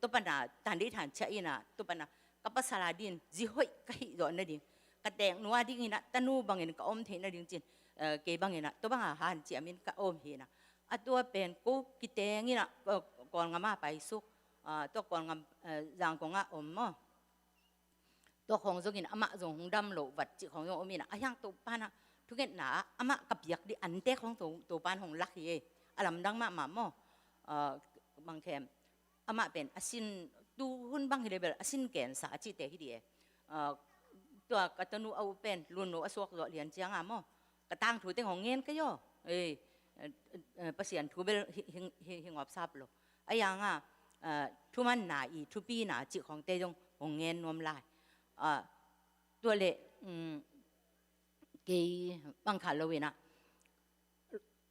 tua pan a tan dei than ciah in a tua pan a ka pasal a din zi hoih ka hih zawh nading ka tek nu a ding in a tanu bangin ka om theih nading cin, eh, kei bangin a tua bang a han ciam in ka om hi in a a tua pen ko kiteng in a, eh, Kawlngam a paisuk, ah, tua Kawlngam, eh, Zangkong a om maw tua khawng zong in amah zong hong dam lo vat cih khawng zong om in a a hiang Topa na thungetna ah amah ka piak di ante khawng to, Topa na hong lak hi e a lamdang mahmah maw, ah, bang khem amah pen a sin tu hun bang hi le bel a sin kensa a cihte hi di e. Ah, tua ka tanu a u pen lunno a suak zawh lian ciang a maw ka tangthu teng hong ngen ka yaw. Eh, eh, eh, Pasian thu bel hi, hi, hi, hi ngawp sap lo a yang a, ah, thumanna i thupina cih khawngte zong hong ngen nuam lai. Ah, tua le, um, kei bang kha lo in ah,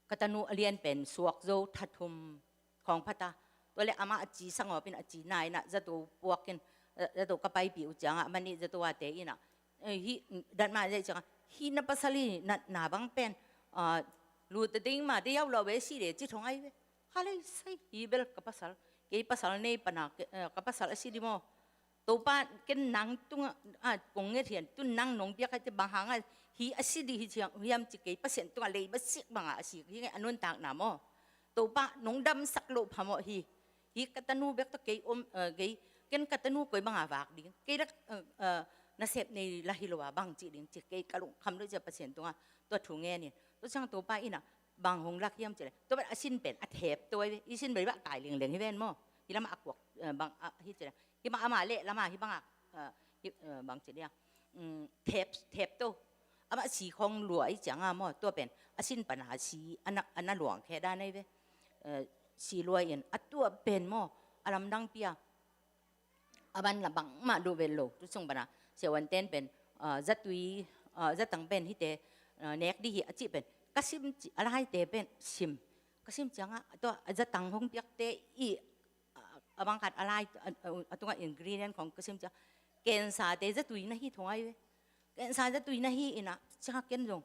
ka tanu a lian pen suak zo tha thum khawng pha ta. Tua le amah a ci sangawp in a ci na in ah zato puak in, eh, zato ka paipih uh ciangah amah nih zato a te in ah, eh, hih datmah zai ciangah hih na pasal i natna bang pen, ah, lu ta ding mah te yau lo ve si le ci thong ai ve. Kha lei sai hi bel ka pasal, kei pasal nei pana, eh, ka pasal a si di maw. Topa ken nang tungah, ah, kong nget hian, tun nang nong piak hai te bang hangah hi a si di hi ciang hiam ci kei Pasian tungah lei ba sik bangah a sik hi ngei a nuntakna maw. Topa nong damsak loh pha maw hi. Hi ka tanu bek tawh kei om, eh, kei, ken ka tanu koi bangah vak ding. Kei dak, eh, eh, nasep nei la hi lo a bang ci ding ci kei ka lungkham lo cia Pasian tungah tua thu ngen in. Tua ciang Topa in ah bang hong lak hiam ci le. Tua bang a sin pen a thep tua i sin bang i bang kai lingleng hi ven maw. Hi lamah a kuak, eh, bang a hi ci le. Hi mah amah leh lamah hi bangah, ah, hi, ah, bang ci dia, um, thep, thep to. Amah si khong lua i cianga maw, tua pen a sin pana si a na, a na luang khe dan ai ve. Eh, si lua in a tua pen maw, a lamdang pia. A ban la bangmah duh vet lo, tu sung pana siawan ten pen, ah, zatui, ah, zatang pen hite, ah, nek di hi a cih pen ka sim ci, a laite pen sim. Ka sim cianga tua a zatang hong piakte i a, a bang khat a lai, a, a, a tunga ingredient khong ka sim cia. Cancer te zatui na hi thong ai ve. Cancer zatui na hi in ah, cia ken zong.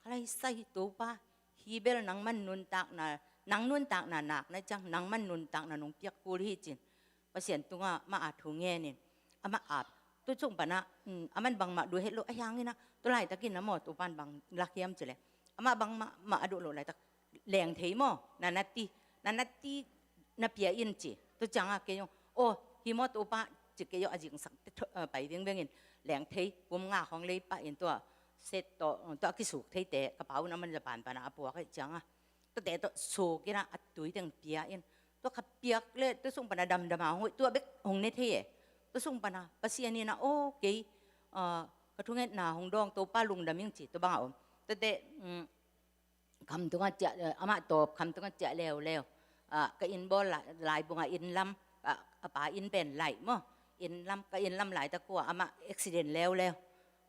Kha lai sai Topa, hi bel nangman nuntakna, nang nuntakna nak na ciang, nangman nuntakna nong piak kul hi cin. Pasian tunga ma a thu ngen in, amah ap. Tu cung pana, um, aman bangmah duh het lo, a hiang in ah, tu laitakin a maw, Topan bang lak hiam ci le. Amah bangmah, mah a duh lo laitak. Leng thei maw, na na ti, na na ti, na pia in ci. Tu cianga kei zong, oh, hi maw Topa, ci kei zong a zingsak te tho-, eh, pai vengveng in, leng thei, kum nga khong lei pah in tua, set tawh, tua kisuk thei te, ka pau na man Japan pana a puak eh cianga. Tua te tawh suk in ah a tui teng pia in. Tua ka piak le, tua sung pana damdam a hong hoih, tua bek hong ne thei eh. Tua sung pana, Pasian in ah, oh, kei, ah, ka thungetna hong dawng, Topa lungdam ing ci, tua bang a om. Tua te, um, Khamtunga ciah, eh, amah tawp, khamtunga ciah leuleu. Ah, ka inn bawl la-, laibungah inn lam, ah, a pa inn pen laih maw. Inn lam, ka inn lam laitak kua, amah accident leuleu.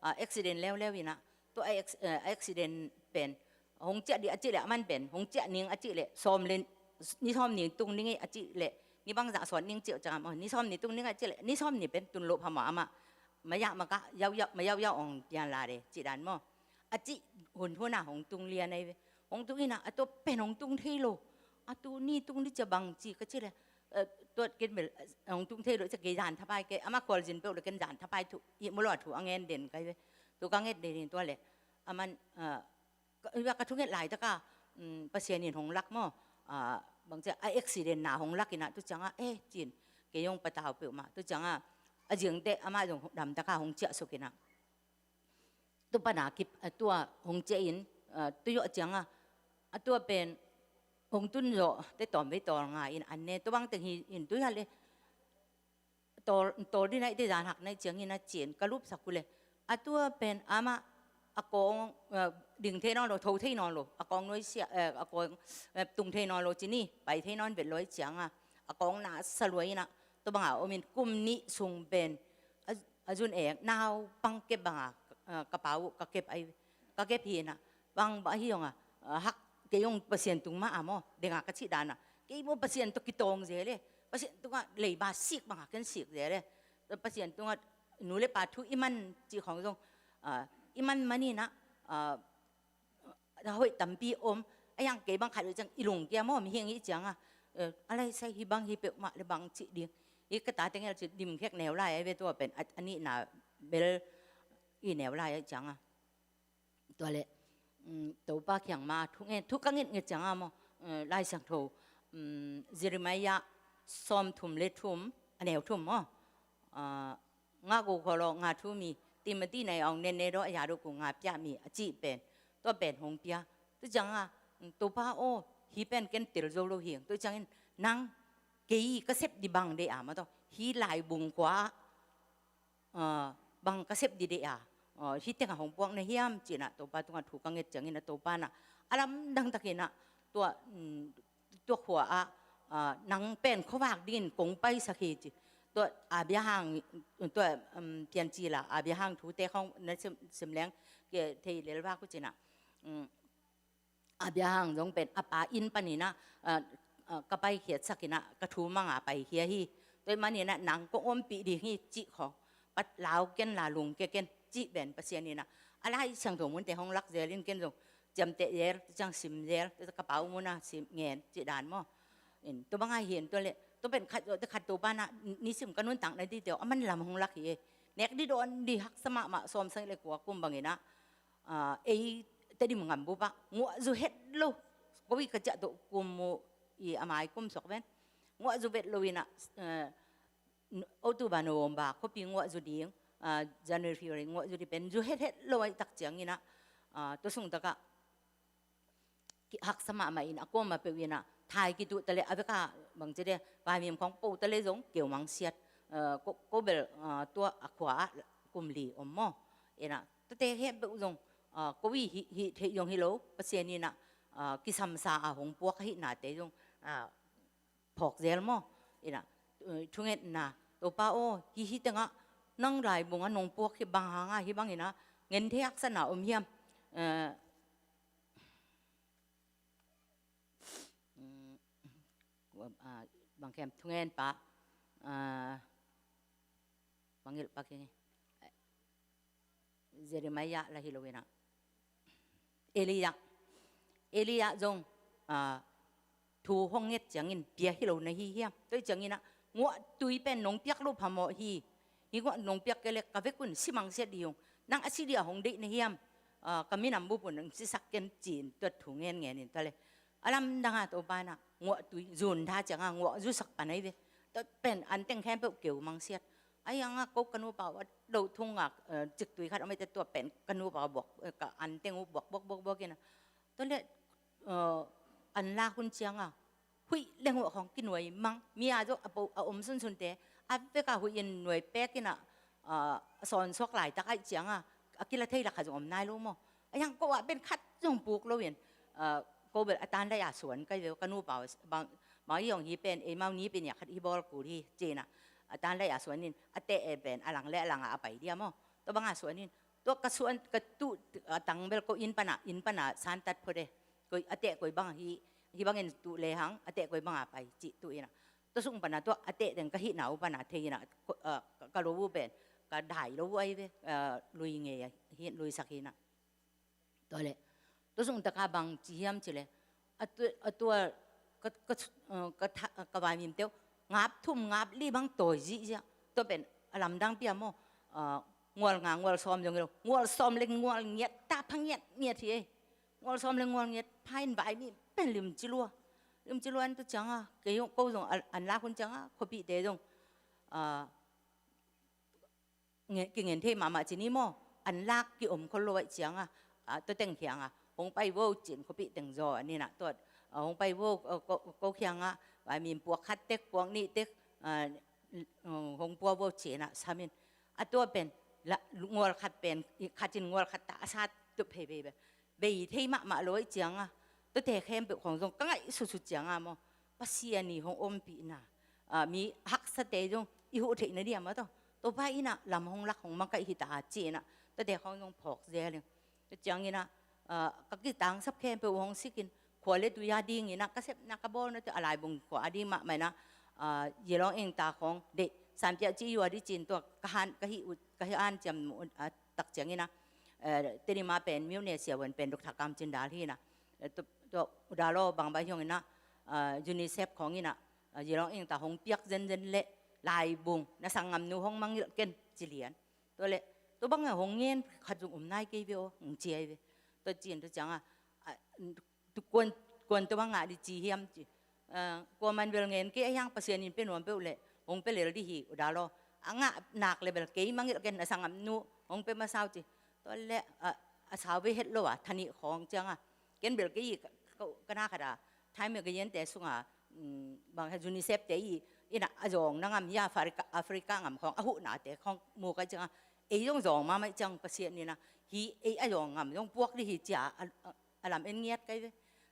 Ah, accident leuleu in ah, tua a ex-, eh, accident pen, hong ciah di a cih leh, aman pen, hong ciah ning a cih leh, sawm le, ni sawm ni tung ning a cih leh, ni bangzah sawt ning cih ciang maw, ni sawm ni tung ning a cih leh, ni sawm ni pen tun loh pha maw amah, mayah maka, yau yau, mayau yau ong pian la de, cih dan maw. A cih hun hun a hong tung lian ai ve. Hong tung in ah, a tua pen hong tung thei lo. A tu ni tung di cia bang ci ka ci le. Eh, tua ken bel, eh, hong tung thei lo cia kei zan thapai kei. Amah khualzin peuh lo ken zan thapai thu. I mu lo a thu a ngen den kai ve. Tu ka nget den in tua le. Aman, eh, ka, ka thunget laitaka, um, Pasian in hong lak maw. Ah, bang cia a accident na hong lak in ah tu cianga, eh, cin. Kei hong patau peuh mah. Tu cianga, a zingte amah zong damtaka hong ciah suk in ah. Tu pana kip, a tua hong ciah in, a, tu zawh cianga, a tua pen hong tun zawh te tawm vei tawl nga in an ne, tu bang teng hi in tu hi a le, tawl, tawl di naih te zan hak naih ciangin a cin ka lupsak uh le, a tua pen amah a kawng, a, ding thei nawn lo, tho thei nawn lo, a kawng nuai sia, a, a kawng, a, tung thei nawn lo ci ni, pai thei nawn vet lo i cianga, a kawng na sa lua in ah, tu banga om in kum nih sung pen, a, a zun ek, naupang kep banga, ah, ka pau uh, ka kep ai, ka kep hi in ah, bang bang hi zong ah, ah, hak kei zong Pasian tung mah a maw, denga ka cih dan ah, kei maw Pasian tawh kitawng zel e, Pasian tungah leiba sik banga ken sik zel e, Pasian tungah nu le pa thu i man cih khawng zong, ah, i man man in ah, ah, a hoih tampi om, a hiang kei bang khat uh ciang i lungkia maw, mihing i cianga, eh, a lai sai hi bang hi peuhmah le bang cih ding. I ka ta teng el cih dim khek neu lai ai ve tua pen, a, a nihna bel i neu lai ai cianga. Tua le, um, Topa kiang ma thu nge, thu ka nget nget cianga maw, eh, Lai Siangtho, um, Jeremiah sawm thum le thum, a neu thum maw. Ah, nga go kholo nga thu mi, Timothy nai ong nen ne do a ya do ku nga pia mi a cih pen, tua pen hong pia. Tu cianga, Topa aw, hi pen ken tel zo lo hi, tu ciangin nang kei ka sep di bang de a ma to, hi lai bung khua, ah, bang ka sep di de a, ah, hi tenga hong puak na hiam, cina Topa tunga thu ka nget ciangin a Topa na, a lamdang takina, tua, um, tua khua ah, ah, nang pen khuavak dingin kong paisak hi ci. Tua Abraham, tua, um, piancil a Abraham thute khawng na sim, sim leng, kei thei lel vak uh cin ah. Um, Abraham zong pen a pa inn panin ah, ah, ah, ka paikhiatsak in ah, ka thu mang a paikhia hi. Tua ahih manin ah nang kong ompih ding hi cih khawng, pat lau ken la lungkia ken cih pen Pasian in ah, a Lai Siangtho munte hong lak zel in ken zong ciamteh zel, ciang sim zel, ka pa uh mun ah sim ngen cih dan maw. In, tua bang a hi in tua leh, tua pen khat zawh teh khat Topa in ah, nisim ka nuntakna dingte uh, a man lam hong lak hi e. Nek ding dawn ding haksa mahmah, sawmsagih le kua kum bangin ah, ah, ei Tedim ngam bup ah, nguah zu het lo. Ko i ka ciah toh kum uh i a mai kum suak ven. Nguah zu vet lo in ah, eh, October, November, khuapi nguah zu ding, ah, January, February nguah zu ding pen zu het het lo ahih tak ciangin ah, ah, tua sung tak ah, ki-, haksa mahmah in a kuamah peuh in ah, thai kituh ta leh a vek a bangci de, vaimim khawng po ta leh zong keu mang siat, eh, ko, ko bel, ah, tua a khua ah kum li om maw. In ah, tuate khempeuh zong, ah, ko i hih, hih theih zong hi lo, Pasian in ah, ah, kisamsa a hong puak ahihnate zong, ah, phawk zel maw. In ah, eh, thungetna, Topa aw, hih, hih teng ah nang laibung ah nong puak hi bang hang a, hih bangin ah ngen thei haksatna om hiam. Eh, mm, ah, bang khem thungen pa, ah, bang hilh pak hi. Jeremiah lah hi lo in ah, Elijah, Elijah zong, ah, thu hong nget ciangin pia hi lo na hi hiam. Tua ciangin ah, nguahtui pen nong piak loh phamawh hi. Hih nguah nong piak kei leh ka vek un si mang siat ding hi ung. Nang a si ding a hong deih na hiam. Ah, ka minam bup un nong sisak ken ci-in tua thu ngen ngen in tua leh, a lamdang a Topa in ah nguahtui zun tha ciang a nguah zusak pan ahi ve. Tua pen an teng khempeuh keu mang siat. Ahi hang a ko ka nupa uh a doh thung a, eh, ciktui khat om ei teh, tua pen ka nupa uh buak, eh, ka an teng uh buak, buak, buak, buak in ah. Tua leh, eh, an lak hun ciang a, huih le nguah khawng kinuai mang, mi a zong a po, a om sunsunte a vek a huih in nuai pek in ah, ah, a sawn suak laitak ahih ciang a, a kila thei lak khat zong om nai lo maw. Ahi hang ko ah pen khat zong puk lo in, ah, ko bel a tan lai a suan ka hi ve uh, ka nupa uh bang, bang i hong hi pen, eimau ni pen a khat hi bawl kul hi ci-in ah, a tan lai a suan in, a teh e pen a lang le a lang a a pai ding a maw. Tua bang a suan in, tua ka suan, ka tuh, a tang bel ko inn pan a, inn pan a santat phot e. Koi a teh koi bang hi, hih bangin tuh lehang a teh koi bang a pai cih tuh in ah. Tua sung pan a tua a teh teng ka hihna uh pan a thei in ah, ko, ah, ka, ka lo uh pen, ka dai lo uh ahi ve, ah, lui ngei a hi, lui sak hi in ah. Tua leh, tua sung tak a bang ci hiam cih leh, a tua, a tua ka, ka, ah, ka tha, ka vaimim teuh ngap thum ngap li bang tawi zihziah. Tua pen a lamdang pi a maw, ah, ngual nga ngual sawm zong hi lo, ngual sawm le ngual ngiat, ta pha ngiat ngiat hi e. Ngual sawm le ngual ngiat pha in vaimim pen limci lua. Limci lua in tua ciang a, kei zong, ko zong an, an lak hun ciang a, khuapihte zong, ah, nge-, kingen thei mahmah ci ni maw, an lak kiom khol lo ahih ciang a, ah, tua teng kiang a, hong pai vo ci-in khuapih teng zaw an in ah, tua, ah, hong pai vo, ah, ko, ko kiang a, vaimim puak khat tek, puak nih tek, ah, hong pua vo ci-in ah sam in. A tua pen, la, ngual khat pen, i khat in ngual khat ta a sat tup phei phei pen. Bei thei mahmah lo ahih ciang a, tuate khempeuh khawng zong ka ngaihsutsut ciang a maw, Pasian i hong ompihna, ah, mi haksate zong i huh theihna ding a maw taw, Topa in ah lam hong lak hong makaih hi ta a ci-in ah, tuate khawng zong phawk zel in. Tua ciangin ah, ah, ka kitangsap khempeuh hong sik in, khua le tui a dingin ah, ka sepna ka bawlna tawh a laibung khua a ding mahmah in ah, ah, Zilong Eng ta khawng deih, Sanpiah ci yua ding ci-in tua ka han, ka hih uh, ka hih hanciam uh, ah, tak ciangin ah, eh, Tedim a pen, myone siavuan pen, Doctor Kam Cin Dal hi in ah, eh, tua, tua U Dal aw bangbang hi hong in ah, ah, UNICEF khawng in ah, ah, Zilong Eng ta hong piak zenzen leh laibung, na sanggamnu hong mangngilh ken ci lian. Tua leh, tua bang a hong ngen khat zong om nai kei ve aw, hong ci ahi ve. Tua ci-in tua ciang a, ah, tu kuan, kuan tua bang ngah ding ci hiam ci. Ah, kuaman bel ngen kei, ahi hang Pasian in pia nuam peuh leh hong pia lel ding hi, U Dal aw. A ngah nak leh bel kei mangngilh ken, na sanggamnu hong pia masa uh ci. Tua leh, ah, a sau ve het lo a, tha nih khawng ciang a. Ken bel kei ka, ka, ka na khat a, Time Magazine te sung a, um, bang hi UNICEF te i, in ah a zawng na ngam hi a, Africa, Africa ngam khawng, a huhnate khawng mu ka ciang a, ei zong zawng mahmah ciang Pasian in ah, hih ei a zawng ngam zong puak ding hi ci a, a, a, a lam en ngiat kei ve.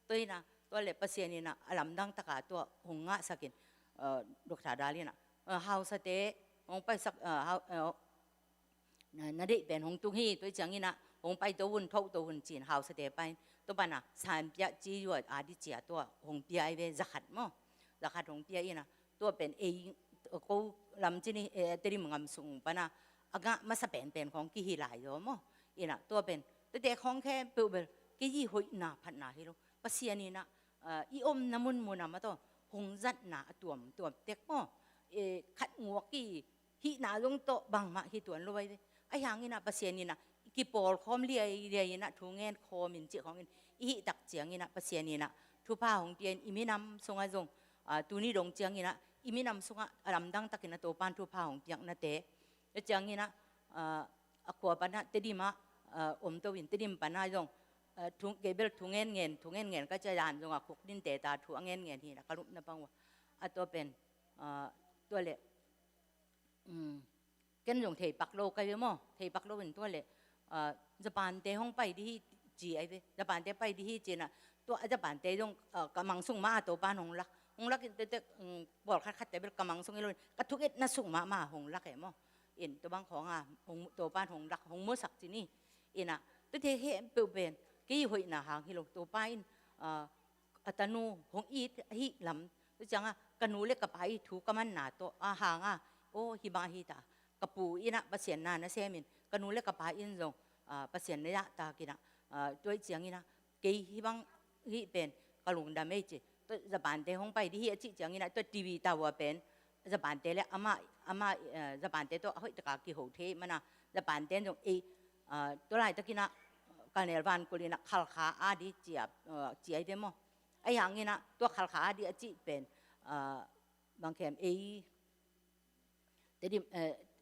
Tua in ah, tua leh Pasian in ah, a lamdang tak a tua hong ngahsak in, eh, Doctor Dal in ah, Hausate hong paisak, na deih pen hong tung hi, tua ciangin ah hong pai to un, tho to un ci-in hausate pai in, tua pan a sanpia ci yua a di cia tua hong pia ai ve, zakhat maw, zakhat hong pia in ah, tua pen ei ko lam ci ni, Tedim ngam sung pan a a ngah masa penpen khawng kihi lai zaw maw. In ah tua pen tuate khawng khempeuh bel kei i hoihna phatna hi lo, Pasian in ah i omna munmun a mah tawh hong zatna a tuamtuam tek maw, khat nguak i hihna zong tawh bangmah hi tuan lo ai ve. Ahi hangin ah Pasian in ah kipawlkhawm liailiai in ah thu ngen khawm in cih khawngin i hih tak ciangin ah Pasian in ah thupha hong pia in i minam sungah zong tuni dong ciangin ah i minam sungah a lamdang takin a Topan thupha hong piaknate, tua ciangin ah a khua pan ah Tedim ah om to in, Tedim pan ah zong kei bel thu ngen ngen, thu ngen ngen ka cia dan zong a khuk dinte ta thu a ngen ngen hi na ka lupna bang uh a, tua pen tua leh ken zong thei pak lo ka ve maw, thei pak lo in tua leh Japante hong pai di hi ci ai ve, Japante pai di hi ci in ah tua Japante zong ka mang sung mah a Topan hong lak, hong lak in tek tek pawlkhat khatte bel ka mang sung hi lo in ka thungetna sung mahmah hong lak e maw. In tua bang khawng a Topan hong lak hong musak ci ni. In ah tuate khempeuh pen kei hoihna hang hi lo, Topa in a tanu hong it ahih lam, tua ciangah ka nu le ka pa i thu ka manna tawh a hangah aw hi bang hi ta, ka pu in ah Pasian na na sem in ka nu le ka pa in zong Pasian na zahtak in ah tua ciangin ah kei hi bang hih pen ka lungdam ei ci. Tua Japante hong pai di hi a cih ciangin ah tua T V tower pen Japante le amah, amah Japante tawh a hoih taka kiho thei mana, Japante zong ei tua laitakin ah Colonel Van Kul in ah Khalkha a di cia, cia ai ve maw. Ahi hangin ah tua Khalkha a di a cih pen bang khem ei Tedim,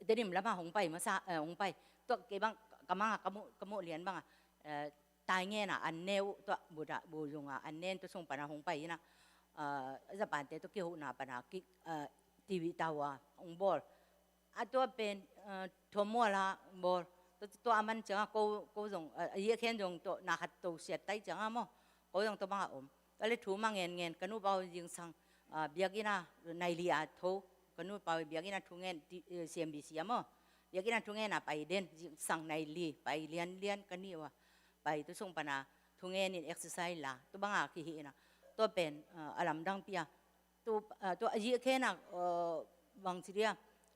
Tedim lamah hong pai masa, hong pai. Tua kei bang ka manga ka muh, ka muh lian banga tai ngen a an ne uh, tua buda bu zunga an nen tua sung pana hong pai ina Japante tua kihona pana ki T V tower hong bawl. A tua pen Thommuala bawl. Tua a man cianga ko, ko zong a yekhen zong tua na khat to siat tai cianga maw, ko zong tua banga om. Tua le thu ma ngen ngen ka nupa uh zingsang biakinn a nai li a tho, ka nupa uh biakinn a thu ngen C M B C a maw, biakinn a thu ngen a pai den, zingsang nai li pai lian lian ka ni uh a pai, tua sung pana thu ngen in exercise la tua banga kihi ina. Tua pen a lamdang pia. Tua a yekhen a bang ci dia,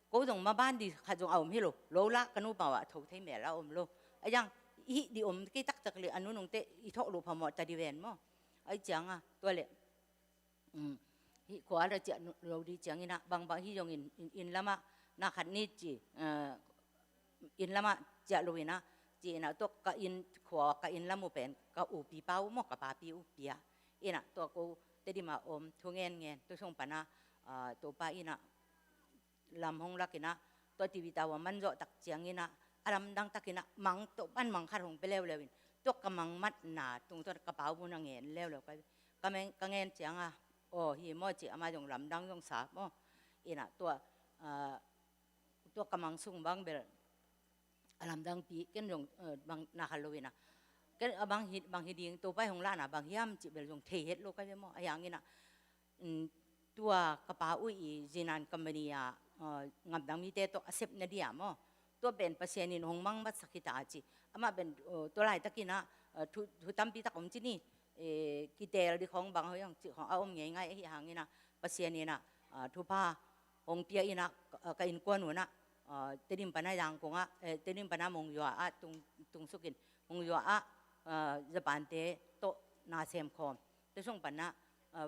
ko zong ma ban di khat zong a om hi lo, lo la ka nupa uh a tho thei mel a om lo. A yang hih di om kei taktak le a nunungte i thawh lo phamawh ta di ven maw. Ai cianga tua le hih khua la ciah lo di ciangin ah bangbang hi zongin inn lamah na khat ni ci, inn lamah ciah lo ina ci ina tua ka inn khua ka inn lam uh pen ka upi pa uh maw, ka papi upi ah ina tua ko Tedim a om thu ngen ngen tua sung pana Topa ina lam hong lak ina tua T V tower man zawh tak ciangin ah a lamdang takin ah mang tawh pan mang khat hong pia leuleu in tua ka mang matna tung tua ka pau mun a ngen leuleu ka, ka ngen cianga aw hi maw ci, ama zong lamdang zong sa maw. Ina tua tua ka mang sung bang bel a lamdang pi, ken zong bang na khat lo ina ken a bang hi, bang hi ding, Topa i hong lahna bang hiam cih bel zong thei het lo ka ve maw. A hiang ina tua ka pa uh i zinan company a ngamdang mite tawh a sepna dia maw, tua pen Pasian in hong mangmatsak hi ta a ci. Amah pen tua laitakin ah thu, thu tampi tak om ci ni, kitel di khawng bang hoih hong cih khawng a om ngeingai ahi hangin ah Pasian in ah thupha hong pia in ah ka innkuan un ah Tedim pana Yangon ah, Tedim pana Monywa ah tung, tungsukin Monywa ah Japante tawh na sem khawm. Tua sung pana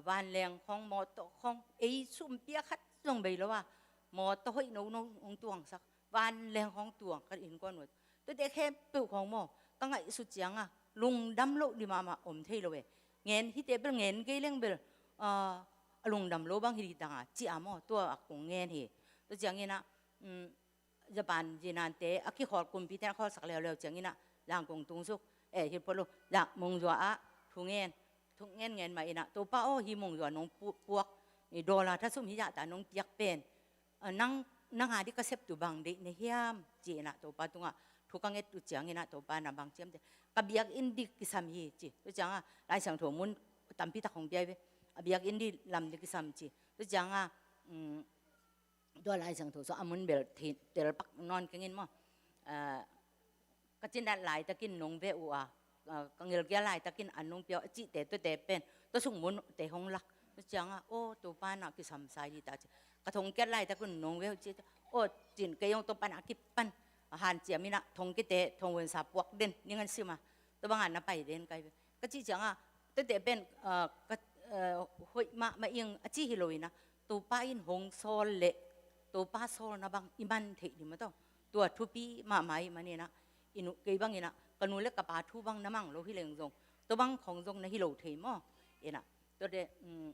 vanleng khawng mawtaw khawng ei sum pia khat zong bei lo a mawtaw hoih nono hong tuangsak, vanleng khawng tuang ka innkuan uh. Tuate khempeuh khawng maw ka ngaihsut cianga lungdam loh di mahmah om thei lo e. Ngen hite bel ngen kei leng bel a lungdam lo bang hi di tanga ci a maw, tua a kong ngen hi. Tua ciangin ah Japan zinante a kikhawl kumpite a khawlsak leuleu ciangin ah Yangon tungsuk, eh hi polo, Monywa ah thu ngen, thu ngen ngen mah ina Topa aw hi Monywa nong puak dollar thasum hi zahta nong piak pen nang, nang a di ka septu bang deih na hiam ci ina Topa tungah thu ka nget uh ciangin ah Topa na bang ciamte ka biakinn di kisam hi ci. Tua cianga Lai Siangtho mun tampi tak hong pia ve, a biakinn di lam di kisam ci. Tua cianga tua Lai Siangtho sung a mun bel thei, tel pak nawn keng in maw. Ah, ka cinat laitakin nong ve uh a, ah, ka ngilkial laitakin an nong pia uh a cihte tuate pen tua sung munte hong lak. Tua ciangah, aw, Topa na kisamsa hi ta ci. Ka thongkiat laitakin nong ve uh cihte, aw, cin kei hong tua panah kipan hanciam inah thongkiate thonghun sa puak den ning an sim a, tua bangah na pai den kai ve. Ka cih ciangah tuate pen, ah, ka, ah, hoih mahmah ing a ci hi lo inah, Topa in hong sawl leh Topa sawlna bang i man theih ding maw taw. Tua thupi mahmah ih man inah, i nu, kei bang inah ka nu le ka pa thu bang na mang lo hi leng zong, tua bang khong zong na hi lo thei maw. Inah tuate, um,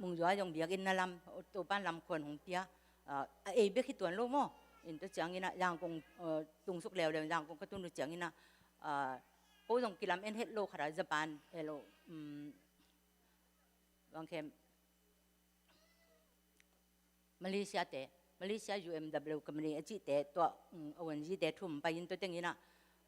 Mungzua zong biakinn na lam, Topan lam khuan hong pia, ah, a ei bek hi tuan lo maw. In tua ciang inah Yangon, ah, tungsuk leuleu Yangon ka tun tua ciang inah, ah, ko zong kilam en het lo khat a Japan, eh, lo, um, bang khem, Malaysia te, Malaysia U M W company a cihte tua, um, a wanzite thum pai in tua teng inah,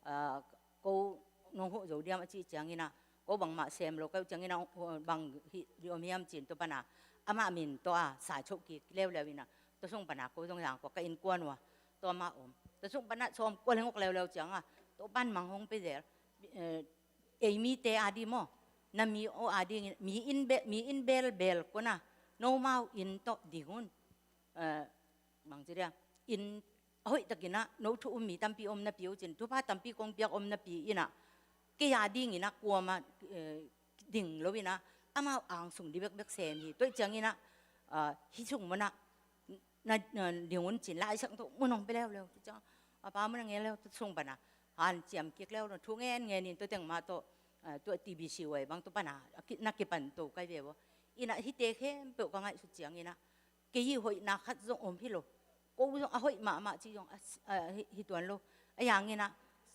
ah, ko nong huh zo diam a cih ciang inah, ko bangmah sem lo ka uh ciang inah, uh, bang hi di om hiam cin tua pana amah min tua a sa choh kik leuleu inah, tua sung pana ko zong Yangon ka innkuan uh a tua mah om. Tua sung pana sawm kua le nguk leuleu ciangah Topan mang hong pe zel, eh, ei mite a di maw, na mi aw a ding, mi inn be, mi inn belbel kona nomau inn tawh ding un. Eh, bang ci dia, inn a hoih takinah no thu um mi tampi om napi uh cin, thupha tampi kong piak om napi inah kei a dinginah kuamah, eh, ding lo inah amau angsung di bekbek sem hi. Tua ih cianginah, ah, hih sung munah na, na ding un cin Lai Siangtho mun hong pe leuleu. Tua ciang a pa mun a ngen leu, tua sung pana hanciam kik leu, thu ngen ngen in tua teng mah tawh, ah, tua T B C Y bang tua pana a ki, na kipan to kai ve uh. Inah hihte khempeuh ka ngaihsut cianginah kei hih hoihna khat zong om hi lo. Ko zong a hoih mahmah cih zong a, a, hi, hi tuan lo. A yanginah,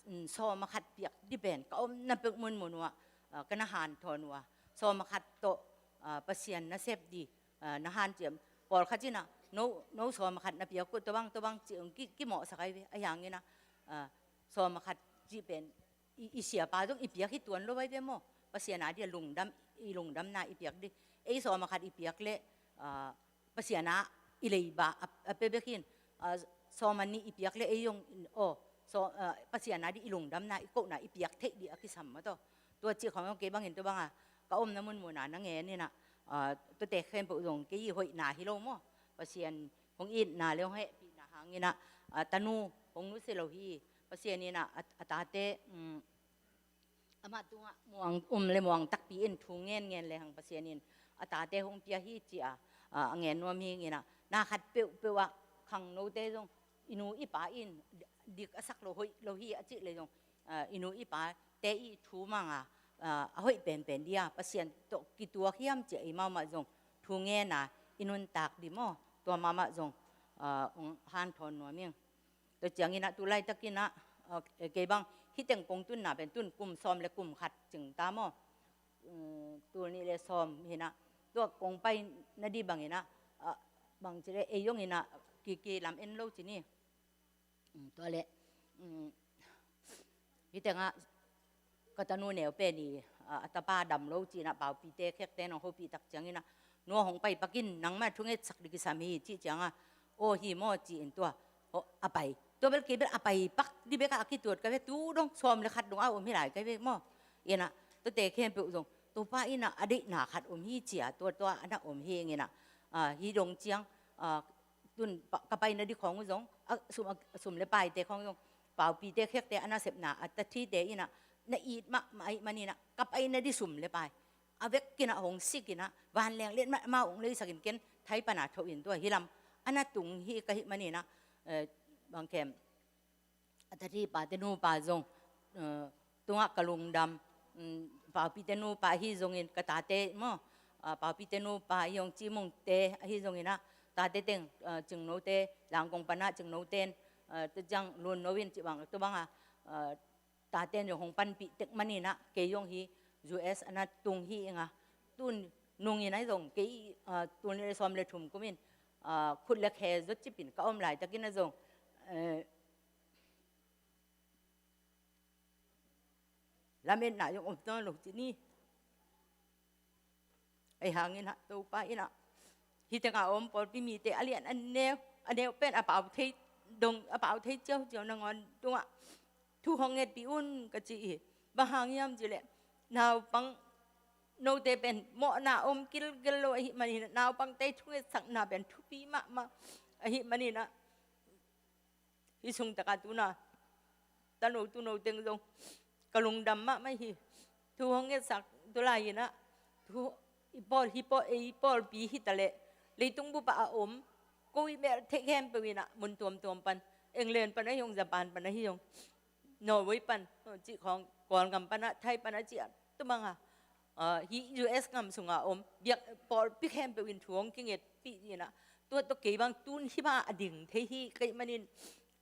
mm, sawm a khat piak di pen ka omna peuh munmun uh ah, ah, ka na hanthawn uh ah, sawm a khat tawh, ah, Pasian na sep di, ah, na hanciam. Pawlkhat inah no, no sawm a khat na piak uh tua bang, tua bang cih hong ki, kimawhsak ai ve. A yanginah, ah, sawm a khat cih pen i, i siapa zong i piak hi tuan lo ai ve maw. Pasian a di a lungdam, i lungdamna i piak di. Ei sawm a khat i piak leh, ah, Pasian a i leiba a, a pe bek in, ah, sawm a nih i piak leh ei zong, aw, saw, ah, Pasian a di i lungdamna i kohna i piak theih di a kisam maw taw. Tua cih khong zong kei bangin tua banga ka omna munmuna na ngen inah, ah, tuate khempeuh zong kei i hoihna hi lo maw. Pasian hong itna le hong hehpihna hanginah, ah, tanu hong nusia lo hi. Pasian inah a, a tate, um, amah tungah muang, um le muang takpi in thu ngen ngen le hang Pasian in a tate hong pia hi ci a, a, a ngen nuam hi inah, na khat peuhpeuh ah khangnote zong i nu i pa in dik a sak lo, hoih lo hi a cih le zong, a, i nu i pate i thu manga, a, a hoih penpen dia Pasian tawh kituak hiam ci a i mahmah zong thu ngena i nuntak di maw, tua mahmah zong, a, hong hanthawn nuam ing. Tua cianginah tu laitakinah, ah, kei bang hih teng kong tunna pen tun kum sawm le kum khat cing ta maw. Um, tul nih le sawm hinah tua kong pai na di banginah, ah, bang ci le ei zong inah ki, kilam en lo ci ni. Um, tua le, um, hih tengah ka tanu neu pen i, a, a tapa dam lo cinah paupite khekte nong hopih tak cianginah, nu hong pai pakin nangmah thungetsak di kisam hi cih ciangah, aw hi maw ci in tua, aw, a pai. Tua bel kei bel a pai pak di bekah a kituat ka ve, tu dong sawm le khat dong a om hi lai ka ve maw. Inah tuate khempeuh zong Topa inah a deihna khat om hi cia, tua tua a na om hi inginah, a, hi dong ciang, a, tun pa, ka paina di khawng uh zong, a, sum, a, sum le paite khawng uh zong, paupite khekte a nasepna, a tathite inah na it mahmah ahih maninah ka paina di sum le pai a vekinah hong sikinah vanleng letmat amau hong leisakin ken thai pana thoh in tua hi lam a na tung hi ka hih maninah, eh, bangkhem a tathi pate nupa zong, eh, tungah ka lungdam, mm, paupite nupa ahi zongin ka tate maw, ah, paupite nupa ahi zong Cimungte ahi zonginah tate teng, ah, Cingnote, Langkong panah Cingnoten, ah, tua ciang Lunno in cih bang, tua banga, ah, taten zong hong panpih tek maninah kei zong hi U S a na tung hi inga, tun nungin ahi zong kei, ah, tul nih le sawm le thum kumin, ah, khut le khe zot cipin ka om laitakin a zong, eh, lametna zong om nawn lo ci ni. Ahi hangin ah Topa inah Hih tengah a om pawlpi mite a lian a neu, a neu pen a pau thei dong, a pau thei ciauciau nangawn tungah thu hong ngetpih un ka ci hi. Bang hang hiam cih leh naupang, note pen mawhna om kilkel lo ahih manin ah, naupangte thungetsakna pen thupi mahmah ahih manin ah, hih sung takah tu-in ah, tano tuuno teng zong ka lungdam mahmah hi. Thu hong ngetsak tu lai-in ah, thu i pawl, hih pawl, ei pawlpi hi ta leh, leitung bup ah a om, ko i melh theih khempeuh in ah, mun tuamtuam pan, England pan ahi zong, Japan pan ahi zong, Norway pan, cih khawng, Kawlgam pan ah, Thai pan ah, cih a, tua bang a, ah, hih U S gam sungah a om biak pawlpi khempeuh in thu hong kingetpih in ah, tua tawh kei bang tu-in hih bang a ding thei hi ka hih manin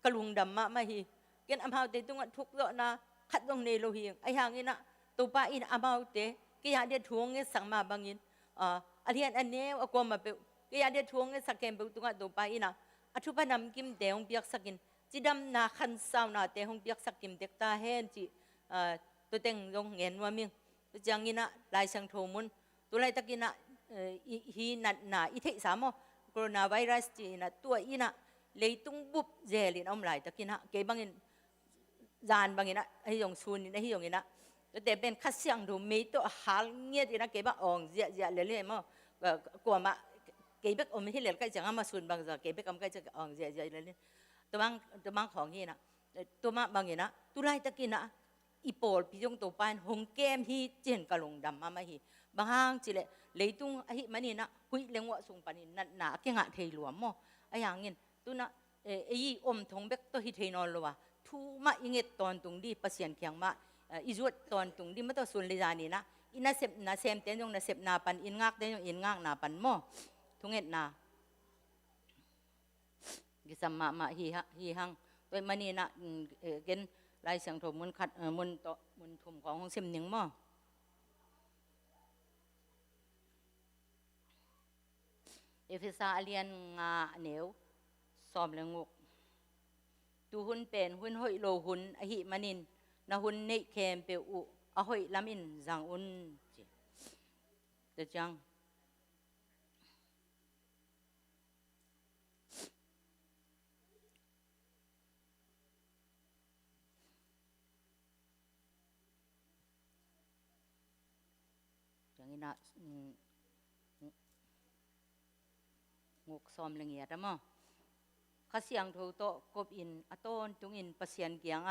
ka lungdam mahmah hi. Ken amaute tungah thukzawhna khat zong nei lo hi. Ahi hangin ah, Topa in amaute kei a dia thu hong ngetsak mah bangin, ah, a lian a neu a kuamah peuh, kei a dia thu hong ngetsak khempeuh tungah Topa in ah, a thupha namkimte hong piaksak in, cidamna khansaunate hong piaksak kim tek ta hen cih, ah, tua teng zong ngen nuam ing. Tua ciangin ah, Lai Siangtho mun, tu laitakin ah, eh, i, hih natna i theihsa maw, coronavirus ci-in ah, tua in ah leitung bup zelin a om laitakin ah, kei bangin, zan bangin ah, ahi zong sunin, ahi zongin ah, tuate pen Kha Siangtho mei tawh a hal ngiatin ah, kei bang awng ziahziah lel hi maw. Ka, ka, kuamah, kei bek om hi lel ka hih ciang, amah sun bang zong kei bek om ka hih ciang awng ziahziah lel hi. Tua bang, tua bang khawng hi-in ah, tua mah bangin ah, tu laitakin ah i pawlpi zong Topa in hong kem hi ci-in ka lungdam mahmah hi. Bang hang cih leh, leitung ahih manin ah, huih le nguah sung panin natna a kingah thei lua maw. Ahi hangin, tu-in ah, eh, ei om thong bek tawh hi thei nawn lo a, thu mah i nget tawntung ding, Pasian kiang mah, eh, i zuat tawntung ding, mah tawh sun le zanin ah, i nasepna semte zong nasepna pan, i ngakte zong i ngakna pan maw. Thungetna kisam mahmah hi ha, hi hang. Tua ahih manin ah, mm, eh, ken Lai Siangtho mun khat, eh, mun tawh, mun thum khawng hong sim ning maw. Efesa a lian nga, a neu sawm le guk. Tu hun pen hun hoih lo hun ahih manin, na hun neih khempeuh uh a hoih lamin zang un, ci. Tua ciang. Ciangin ah, mm, mm, guk sawm le giat ah maw. Kha Siangtho tawh kopin a tawntungin Pasian kiangah